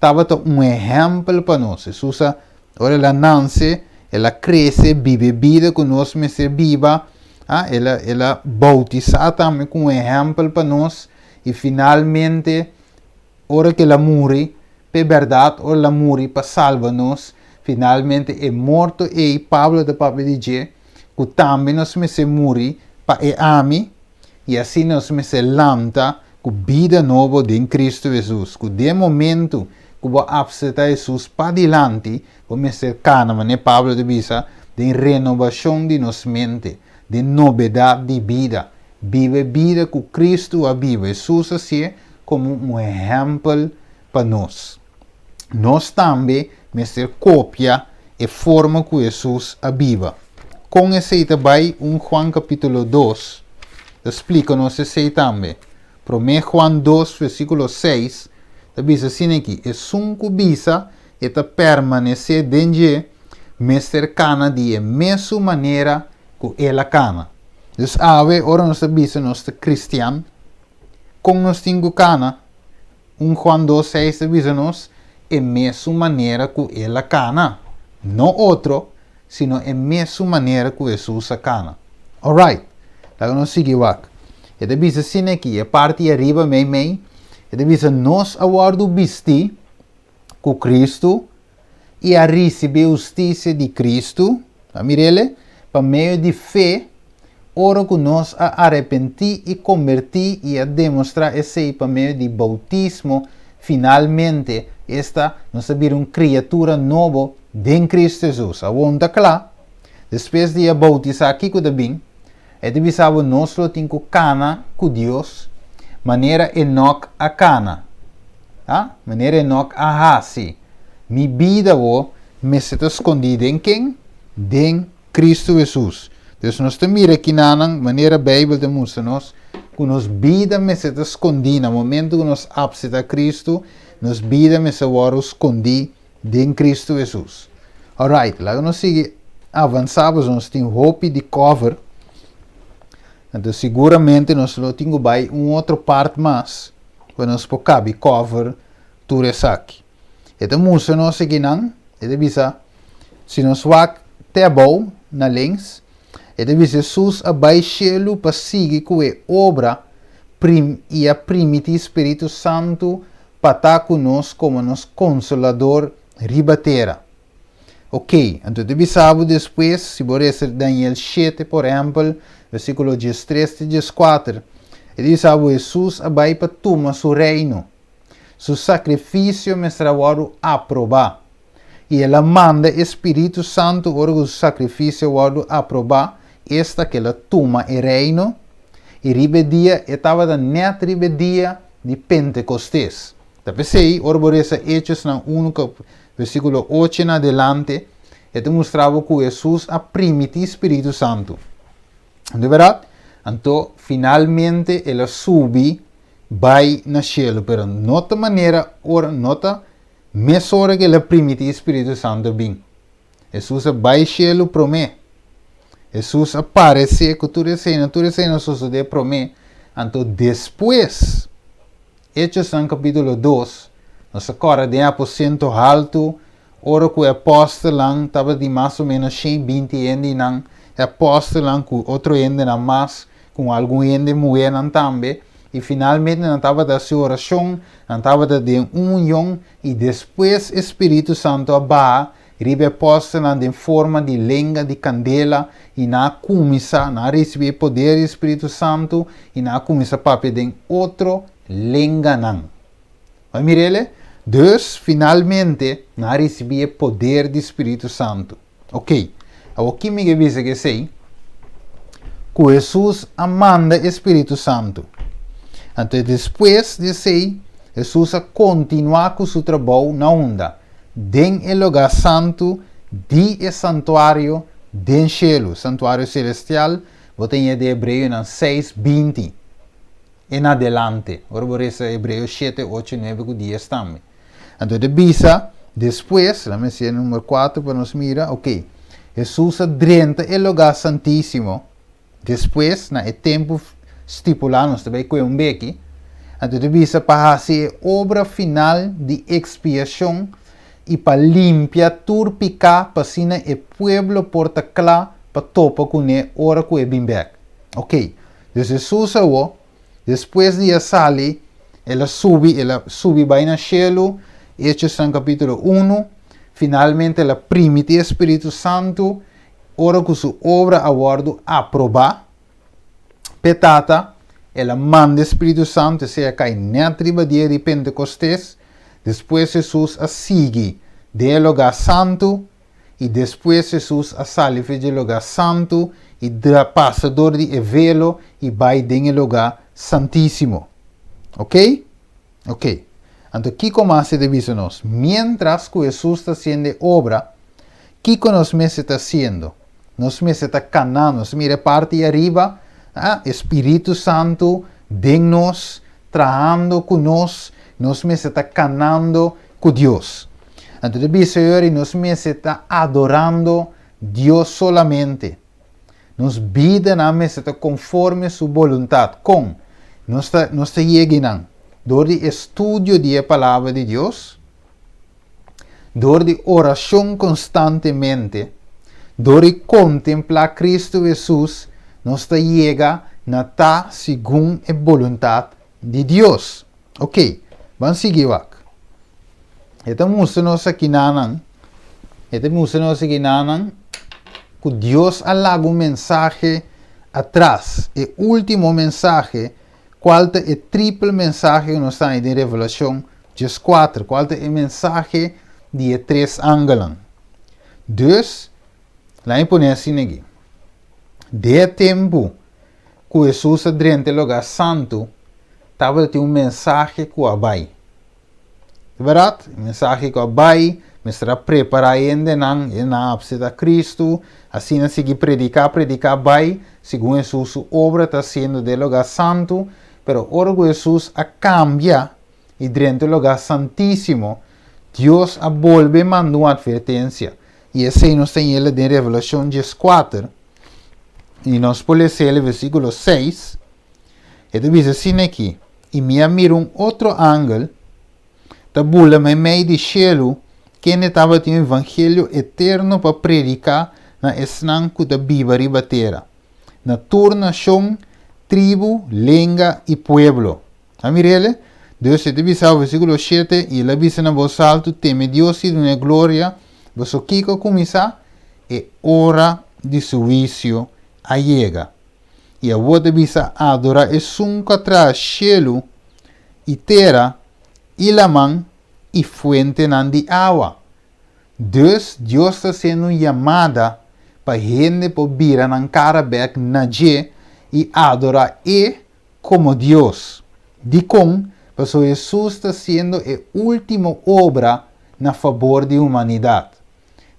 tabata un ehèmpel pa nos. Hesus a Ora el a nanse, el a krese, biba e bida ku nos mester biba, a, el a, el a boutisá tambe ku un ehèmpel pa nos, i finalmente, ora ku el a muri, p'e bèrdat, ora el a muri pa salba nos, finalmente e morto ei, Pablo ta papia di dje, ku tambe nos mester muri pa e ami, i asina nos mester lanta ku bida nobo den Kristu Hesus, ku den momentu ku bo apseptá Hesus padilanti, bo mester kana, manera Pablo ta bisa, den renobashon di nos mente, den nobedat di bida, biba e bida ku Kristu a biba. Hesus a hasié komo un ehèmpel pa nos. Nos tambe mester kopia e forma ku Hesus a biba. Kon esei ta bai? 1 Juan kapítulo 2 ta splika nos esei tambe. Promé Juan 2 versíkulo 6 ta bisa asina aki, Esun ku bisa e ta permanesé den dje mester kana di e mesun manera ku el a kana. Dus awe ora nos ta bisa nos ta kristian, kon nos tin ku kana? 1 Juan 2, 6 ta bisa nos, E mesun manera ku el a kana. No otro, sino e mesun manera ku Hesus a kana. Alright, laga nos sigui wak. E ta bisa asina aki, e parti ariba meimei, e ta bisa, Nos a wòrdu bistí ku Kristu i a risibí hustisia di Kristu, a mir'el, pa medio di fe, ora ku nos a arepentí i kombertí i a demostrá esei pa medio di boutismo, finalmente, esta, nos a bira un kriatura nobo den Kristu Hesus. Awor un ta kla, despues di a boutisá kiko ta bin? E ta bisa bo nos lo tin ku kana ku Dios manera Enok a kana. Ha? Manera Enok a hasi. Mi bida bo mester ta skondí den ken? Den Kristu Hesus. Dus nos ta mira kinanan manera Beibel ta mustra nos. Ku nos bida mester ta skondí na momentu ku nos apseptá Kristu, nos bida mester wòrdu skondí den Kristu Hesus. Alright, laga nos sigui avansá pasobra nos tin hopi di cover. Anto siguramente nos lo tin ku bai un otro part mas pa nos por kabi cover tur esaki. E ta mustra nos akinan, e ta bisa, si nos wak te abou na links, e ta bisa Hesus a bai shelu pa sigui ku e obra prim i a primiti Spiritu Santu pa ta ku nos komo nos Konsolador riba tera. Ok, anto ta bisa bo despues, si bo resa Daniel shete, por ehèmpel, versíkulo diestres te dieskuater, e ta bisa bo Hesus a bai pa tuma su reino. Su sakrifisio mester a wòrdu aprobá. I el a manda e spiritu santu ora ku su sakrifisio a wòrdu aprobá, esta ku el a tuma e reino, i riba e dia e tabata nèt riba e dia di Pentekostes. Ta p'esei, ora bo resa Hechosnan unu versíkulo ocho en adelante, e ta mustra bo ku Hesus a primití spiritu santu. Di bèrdat? Anto, finalmente el a subi bai na shelu, pero no ta manera ora, no ta mesora ku el a primití spiritu santu a bin. Hesus a bai shelu promé. Hesus a paresé ku tur esei, tur esei a sosodé promé. Anto despues, Hechosnan kapítulo dos, nos a kòrda den e aposento haltu, ora ku e apòstelnan tabatin mas o ménos shen binti hende i nan, e apòstelnan ku otro hendenan mas, ku algun hende muhénan tambe, i finalmente nan tabata hasi orashon, nan tabata den un union, i despues e Spiritu Santu a baha riba e apòstelnan den forma di lenga di kandela, i nan a kuminsá, nan a risibí e poder di e Spiritu Santu, i nan a kuminsá papia den otro lenganan. Bo mir'el? Dus, finalmente, nan a risibí e poder di Spiritu Santu. Ok, awor ki mi ke bisa ku esei? Ku Hesus a manda e Spiritu Santu. Anto despues di esei, Hesus a kontinuá ku su trabou na unda? Den e lugá santu di e santuario den shelu, santuario selestial, bo ta ña di Hebreonan seis, 20 en adelante. Ora bo resa Hebreo shete, ocho, nuebe ku dies tambe. Anto e ta bisa despues, laat me hasi number kuater pa nos mira, ok, Hesus a drenta e lugá santísimo despues na e tempu stipulá, nos ta bai kue un beki, anto e ta bisa pa hasi e obra final di ekspiashon i pa limpia tur piká pa asina e pueblo por ta kla pa topa kuné ora ku e bin bèk. Ok, dus Hesus awor Despues di a sali, el a subi, el a subi bai na shelu, Hechosnan kapítulo unu, finalmente el a primiti e Spiritu Santu ora ku su obra a wòrdu aprobá p'e Tata, el a manda e Spiritu Santu, esei a kai nèt riba dia di Pentekostes, despues Hesus a sigui den e lugá santu, I despues Hesus a sali for dje lugá santu i pasa dor di e velo i bai den e lugá santísimo. Ok? Ok. Anto kiko mas e ta bisa nos? Miéntras ku Hesus ta hasiendo e obra, kiko nos mester ta hasiendo? Nos mester ta kanando. Nos mira e parti ariba, ah, e Spiritu Santu den nos, trahando ku nos, nos mester ta kanando ku Dios. Anto ta bisa yori nos mester ta adorando Dios solamente. Nos bidanan mester ta konforme su boluntat. Kon? Nos ta nos ta yega einan dor di estudio di e Palabra di Dios, dor di orashon konstantemente, dor di kontemplá Kristu Hesus, nos ta yega na ta segun e boluntat di Dios. Ok, ban sigui wak. E ta mustra nos akinanan, e ta mustra nos akinanan ku Dios a laga un mensahe atras. E último mensahe, kual ta e triple mensahe ku nos ta haña den Revelashon 14, kual ta e mensahe di e tres angelnan. Dus, laga mi pone asina aki. Den e tempu ku Hesus a drenta e lugá santu, tabatin un mensahe ku a bai. Di bèrdat, e mensahe ku a bai mester a prepará hendenan, hendenan a apseptá Kristu, asina sigui prediká, prediká bai. Segun Hesus su obra ta hasiendo den e lugá santu, pero ora ku Hesus a kambia i drenta e lugá santísimo, Dios a bolbe manda un atvertensia. I esei nos ta yela den Revelashon dieskuater, i nos por lesa el versíkulo seis. E ta bisa asina aki, I mi a mira un otro angel ta bula meimei di shelu, kende tabatin un evangelio eterno pa prediká na esnan ku ta biba riba tera, na tur nashon, tribu, lenga i pueblo. A mir'el? Dios e ta bisa, versíkulo shete, I el a bisa na bos altu, Teme Dios i dun'é gloria, boso kiko a kuminsá? E ora di su huisio a yega. I awor ta bisa, Adorá esun ku a traha shelu i tera i laman i fuentenan di awa. Dus Dios ta hasiendo un yamada pa hende por bira nan kara bèk na dje i adorá E komo Dios. Dikon? Pasobra Hesus ta hasiendo e último obra na fabor di humanidat.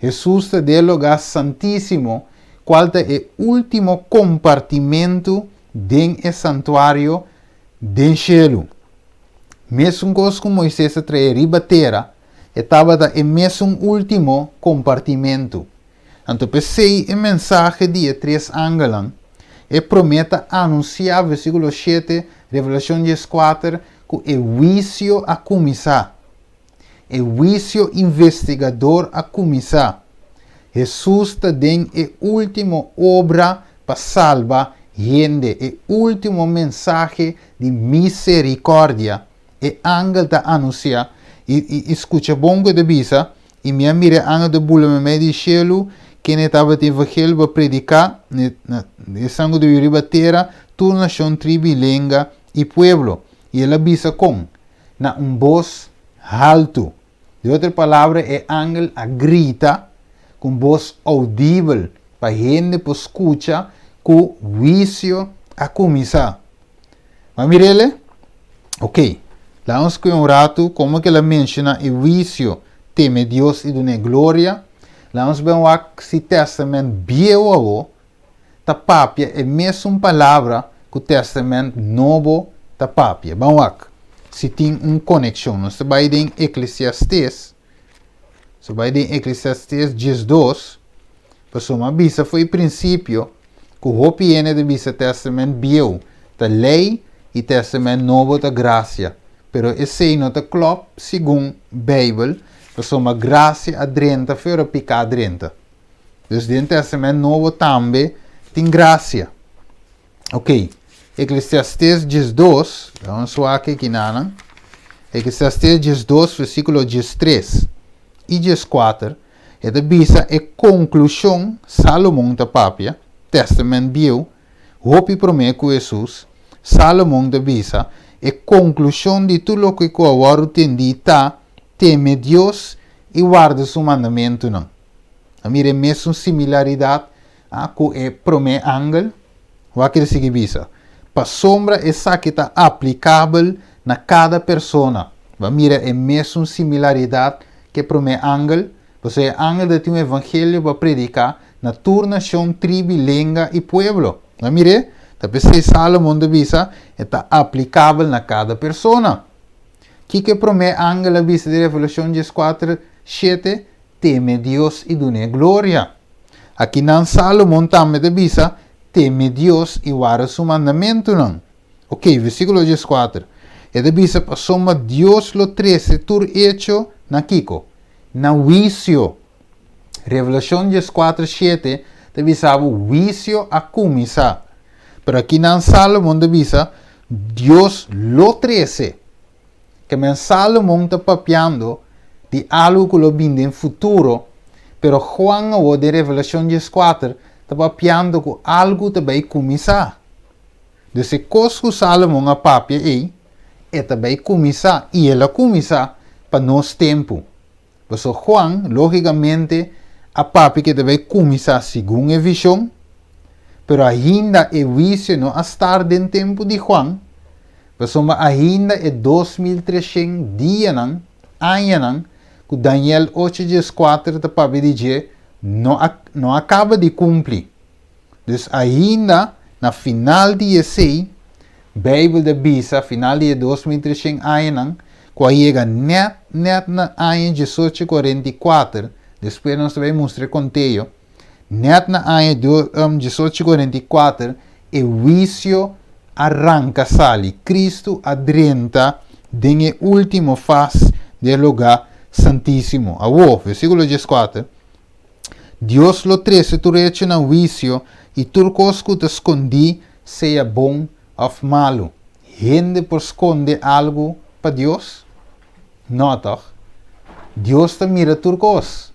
Hesus ta den e lugá santísimo, kual ta e último kompartimentu den e santuario den shelu. Mesun kos ku Moises a trae riba tera, e tabata e mesun último kompartimentu. Anto p'esei e mensahe di e tres angelnan, e promé ta anunsiá, versíkulo shete, Revelashon dieskuater, ku e huisio a kuminsá. E huisio investigador a kuminsá. Hesus ta den e último obra pa salba hende, e último mensahe di miserikòrdia. E angel ta anunsiá, i, i skucha bon ku e ta bisa, I mi a mira e angel ta bula meimei di shelu, kende tabatin evangelio pa prediká na esnan ku ta biba riba tera, tur nashon, tribu i lenga i pueblo. I el a bisa kon? Na un bos haltu. Di otro palabra, e angel a grita ku un bos oudibel pa hende por skucha ku huisio a kuminsá. Bo a mir'el? Ok, laga nos skucha un ratu komo ku el a menshoná e huisio, teme Dios i dun'é gloria. Laga nos ben wak si Tèstamènt Bieu awor ta papia e mesun palabra ku Tèstamènt Nobo ta papia. Ban wak si tin un konekshon. Nos ta bai den Eklesiastes, nos ta bai den Eklesiastes diesdos, pasobra mi a bisa for e prinsipio ku hopi hende ta bisa Tèstamènt Bieu ta lei i Tèstamènt Nobo ta grasia. Pero esei no ta klòp segun Beibel, pasobra grasia a drenta for ora piká a drenta. Dus den Testament Nobo tambe tin gracia. Ok, Eclesiastes 12, vamos wak aki nanan. Eclesiastes 12, versículo 13 i 14, e ta bisa e konklushon Salomon ta papia, Testament Bieu, hopi promé ku Hesus, Salomon ta bisa, e konklushon di tur loke ku a wòrdu tendí ta, teme Dios i warda su mandamentunan. A mira e mesun similaridat ku e promé angel? Wak el sigui bisa, Pasobra esaki ta aplikabel na kada persona. Bo a mira e mesun similaridat ku e promé angel? Pasobra e angel ta tin un evangelio pa prediká na tur nashon, tribi, lenga i pueblo. Bo a mir'é? Ta p'esei Salomon ta bisa, E ta aplikabel na kada persona. Kiko e promé angel a bisa den Revelashon dieskuater, shete? Teme Dios i dun'é gloria. Akinan Sálomon tambe ta bisa, Teme Dios i warda su mandamentunan. Oké, versíkulo dieskuater. E ta bisa, Pasobra Dios lo trese tur echo na kiko? Na huisio. Revelashon dieskuater, shete ta bisa bo huisio a kuminsá. Pero akinan Sálomon ta bisa, Dios lo trese. Kemen Salomon ta papiando di algu ku lo bin den futuro, pero Juan awor den Revelashon dieskuater ta papiando ku algu ta bai kuminsá. Dus e kos ku Salomon a papia ei, e ta bai kuminsá, i el a kuminsá pa nos tempu. Pasobra Juan, lógikamente, a papia ku e ta bai kuminsá segun e vishon, pero ainda e huisio no a start den tempu di Juan, pasobra ainda e 2300 dianan, añanan, ku Daniel ocho dieskuater ta papia di dje, no a no a kaba di kumpli. Dus ainda na final di esei, Beibel ta bisa, final di e 2300 añanan, ku a yega nèt nèt na aña 1844, despues nos ta bai mustra e konteo, nèt na aña 1844 e huisio a ranka sali, Kristu a drenta den e último fas di e lugá santísimo. Awor, versíkulo 14. Dios lo trese tur hecho na huisio i tur kos ku ta skondí, sea bon òf malu. Hende por skonde algu pa Dios? Nò, tòg? Dios ta mira tur kos.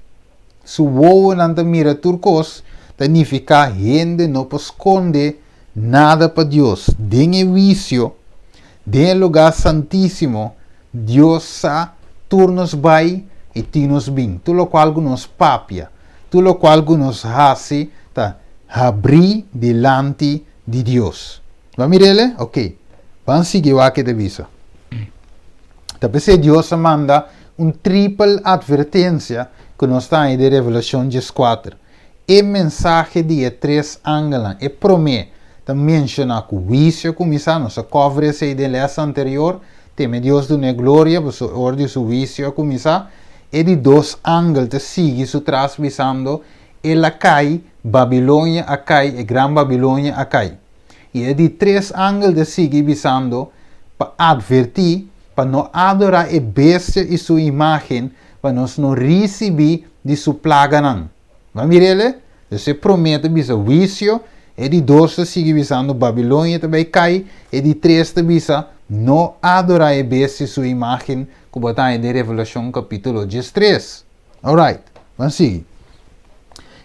Su wowonan ta mira tur kos, ta nifiká hende no por skonde nada pa Dios. Den e huisio, den e lugá santísimo, Dios sa tur nos bai i tin nos bin. Tur lokual ku nos papia, tur lokual ku nos hasi ta habrí dilanti di Dios. Bo a mir'el? Oke. Ban sigui wak ke ta bisa. Ta p'esei Dios a manda un tripel atvertensia ku nos ta haña den Revelashon 14. E mensahe di e tres angelnan, e promé ta menshoná ku huisio a kuminsá, nos a cover esei den lès anterior, teme Dios dun'é gloria pasobra e ora di su huisio a kuminsá. E di dos angel ta sigui su tras bisando, El a kai, Babilonia a kai, e gran Babilonia a kai. I e di tres angel ta sigui bisando pa atvertí pa no adorá e bestia i su imágen, pa nos no risibí di su plaganan. Bo a mir'el? Dus e promé ta bisa huisio, e di dos ta sigui bisando Babilonia ta bai kai, e di tres ta bisa no adorá e bestia i su imágen ku bo ta haña den Revelashon kapítulo 13. Alright, ban sigui.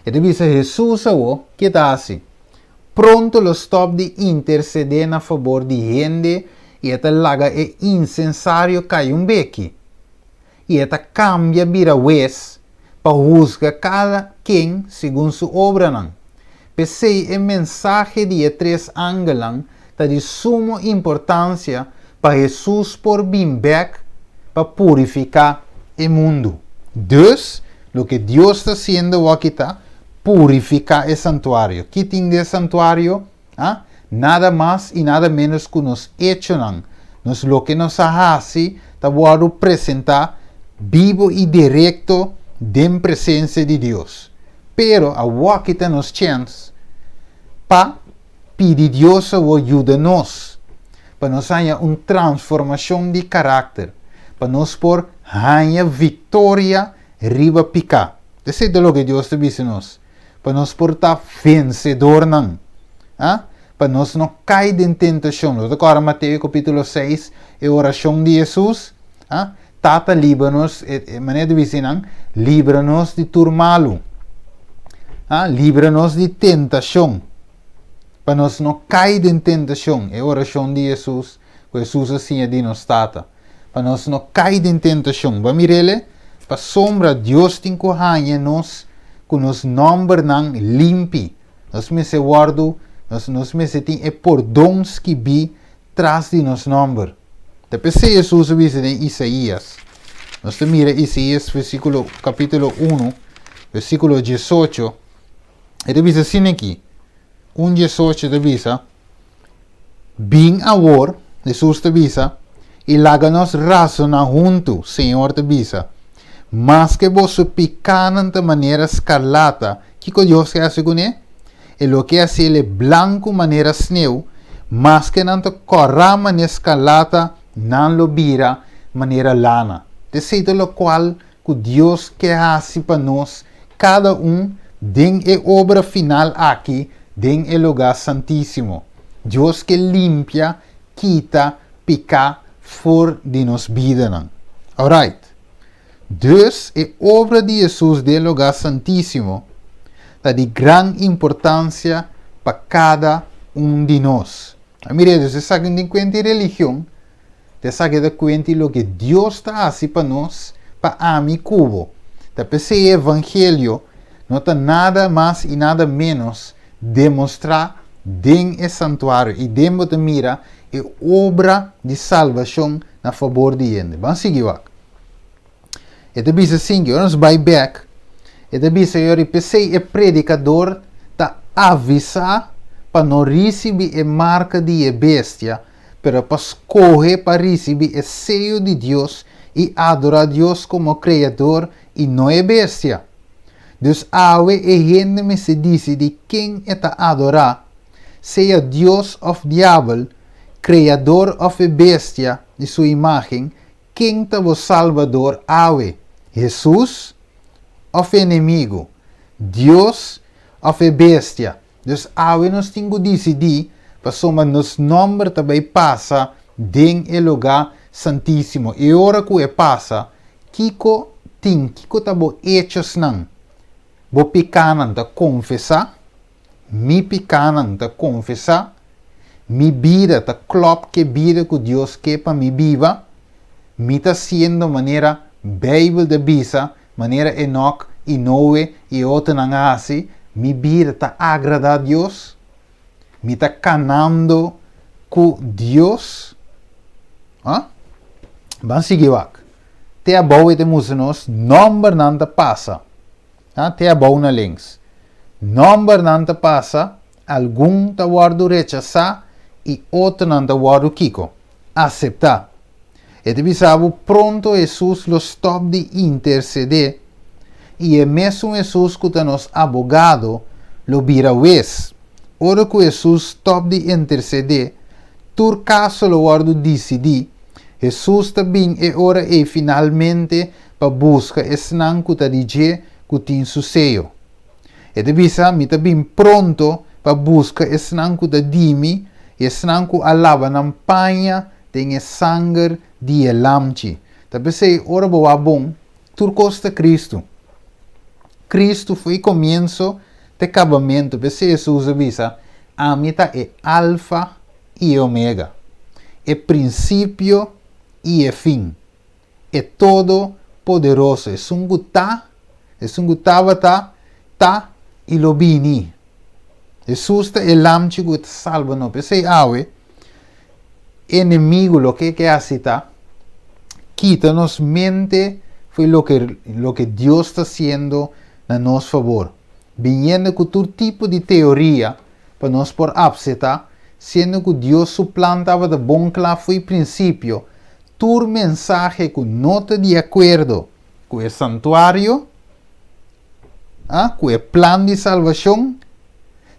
E ta bisa Hesus awor, ke ta hasi? Pronto lo stòp di intersedé na fabor di hende i e ta laga e insensario kai un beki. I e ta kambia bira wes pa husga kada ken segun su obranan. P'esei e mensahe di e tres angelnan ta di sumo importansia pa Hesus por bin bèk pa purifiká e mundu. Dus, loke Dios ta hasiendo awor ta purifiká e santuario. Ki tin den e santuario? A? Nada mas i nada ménos ku nos echonan, nos loke nos a hasi ta wòrdu presentá bibu i direkto den presensia di Dios. Pero awor ta nos chèns pa pidi Dios awor yuda nos pa nos haña un transformashon di karakter, pa nos por haña viktoria riba piká. Esei ta loke Dios ta bisa nos, pa nos por ta vensedornan, a pa nos no kai den tentashon. Lo ta kòrda Mateo kapítulo 6, e orashon di Hesus, a Tata libra nos, e manera di bisa nan, libra nos di tur malu. A libra nos di tentashon, pa nos no kai den tentashon, e orashon di Hesus, ku Hesus a siña di nos Tata. Pa nos no kai den tentashon. Bo a mir'el? Pasobra Dios tin ku haña nos ku nos nòmbernan limpi. Nos mester wòrdu, nos, nos mester tin e pordon skibí tras di nos nòmber. Ta p'esei Hesus a bisa den Isaías. Nos ta mira Isaías versíkulo, kapítulo 1, versíkulo 18. E ta bisa asina aki. 1:18 ta bisa, Bin awor, Hesus ta bisa, i laga nos rasoná huntu, Señor ta bisa. Maske boso pikánan ta manera skarlata, kiko Dios ke hasi kuné? E lo ke hasi el e blanku manera sneu, maske nan ta kòrá manera skarlata, nan lo bira manera lana. Esei ta lokual ku Dios ke hasi pa nos kada un den e obra final aki den e lugá santísimo. Dios ke limpia, kita, piká for di nos bidanan. Alright. Dus e obra di Hesus den e lugá santísimo ta di gran importansia pa kada un di nos. A mira, dus esaki no tin kuenta di religion, Ta esaki ta kuenti loke Dios ta hasi pa nos, pa ami ku bo. Ta p'esei e evangelio no ta nada mas i nada ménos demostrá den e santuario i den bo ta mira e obra di salbashon na fabor di hende. Ban sigui wak. E ta bisa asin, ora nos bai bèk, e ta bisa yori, p'esei e predikador ta. avisá pa no risibí e marka di e bestia, pero pa skohe pa risibí e seyo di Dios i adorá Dios komo Kreador i no e bestia. Dus awe e hende mester disidí ken e ta adorá, sea Dios òf Diabel, Kreador òf e bestia i su imágen. Ken ta bo Salbador awe, Hesus òf e enemigu, Dios òf e bestia? Dus awe nos tin ku disidí, pasobra nos nòmber ta bai pasa den e lugá santísimo. I ora ku e pasa, kiko tin? Kiko ta bo echosnan? Bo pikánan ta konfesá? Mi pikánan ta konfesá? Mi bida ta klòp ku e bida ku Dios ke pa mi biba? Mi ta siendo manera Beibel ta bisa, manera Enòk i Noe i e otronan a hasi? Mi bida ta agradá Dios? Mi ta kanando ku Dios? Ah? Ban sigui wak. Te abou e ta mustra nos nòmbernan ta pasa. Ah, te abou na links. Nòmbernan ta pasa, algun ta wòrdu rechasá i otronan ta wòrdu kiko? Aseptá. E ta bisa bo pronto Hesus lo stòp di intersedé i e mesun Hesus ku ta nos abogado lo bira wes. Ora ku Hesus stòp di intersedé, tur kaso lo wòrdu disidí. Hesus ta bin e ora ei finalmente pa buska esnan ku ta di dje ku tin su seyo. E ta bisa, Mi ta bin pronto pa buska esnan ku ta di mi i esnan ku a laba nan paña den e sanger di e Lamchi. Ta p'esei, ora bo wak bon, tur kos ta Kristu. Kristu fo'i komienso te kabamentu. P'esei Hesus a bisa, Ami ta e Alfa i e Omega, e prinsipio i e fin. E Todo Poderoso, Esun ku ta, Esun ku tabata, ta i lo bini. Hesus ta e Lamchi ku ta salba nos. P'esei awe, enemigu loke e ke hasi ta kita nos mente fo'i loke loke Dios ta hasiendo na nos fabor, biniendo ku tur tipo di teoria pa nos por apseta, siendo ku Dios su plan tabata bon kla fo'i prinsipio. Tur mensahe ku no ta di akuerdo ku e santuario, a ku e plan di salbashon,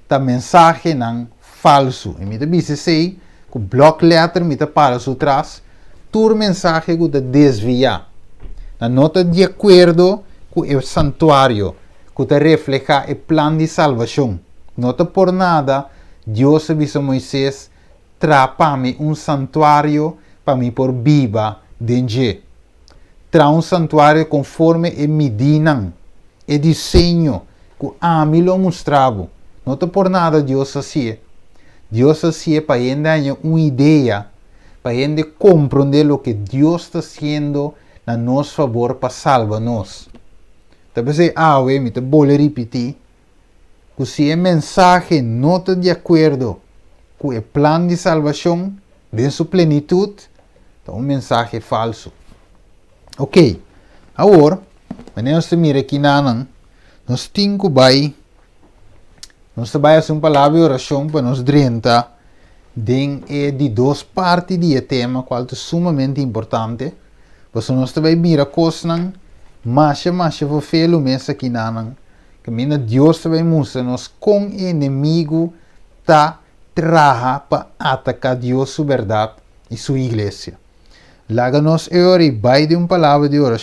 ta mensahenan falsu. I mi ta bisa esei ku blòk lèter mi ta para su tras, tur mensahe ku ta desviá, nan no ta di akuerdo ku e santuario, ku ta reflehá e plan di salbashon. No ta por nada Dios a bisa Moises, Traha pa mi un santuario pa mi por biba den dje. Traha un santuario konforme e midínan, e diseño ku ami lo mustra bo. No ta por nada Dios hasié. Dios hasié pa hende haña un idea, pa hende komprondé loke Dios ta hasiendo na nos fabor pa salba nos. Ta p'esei awe mi ta bolbe ripití, ku si e mensahe no ta di akuerdo ku e plan di salbashon den su plenitut, ta un mensahe falsu. Oke, awor, manera nos ta mira kinanan, nos tin ku bai, nos ta bai hasi un palabra di orashon pa nos drenta den e di dos parti di e tema, kual ta sumamente importante, pasobra nos ta bai mira kosnan masha masha fofelu mes akinanan. Kaminda Dios ta bai mustra nos kon e enemigu ta traha pa ataká Dios su bèrdat i su iglesia. Laga nos e ora i bai den un palabra di orashon.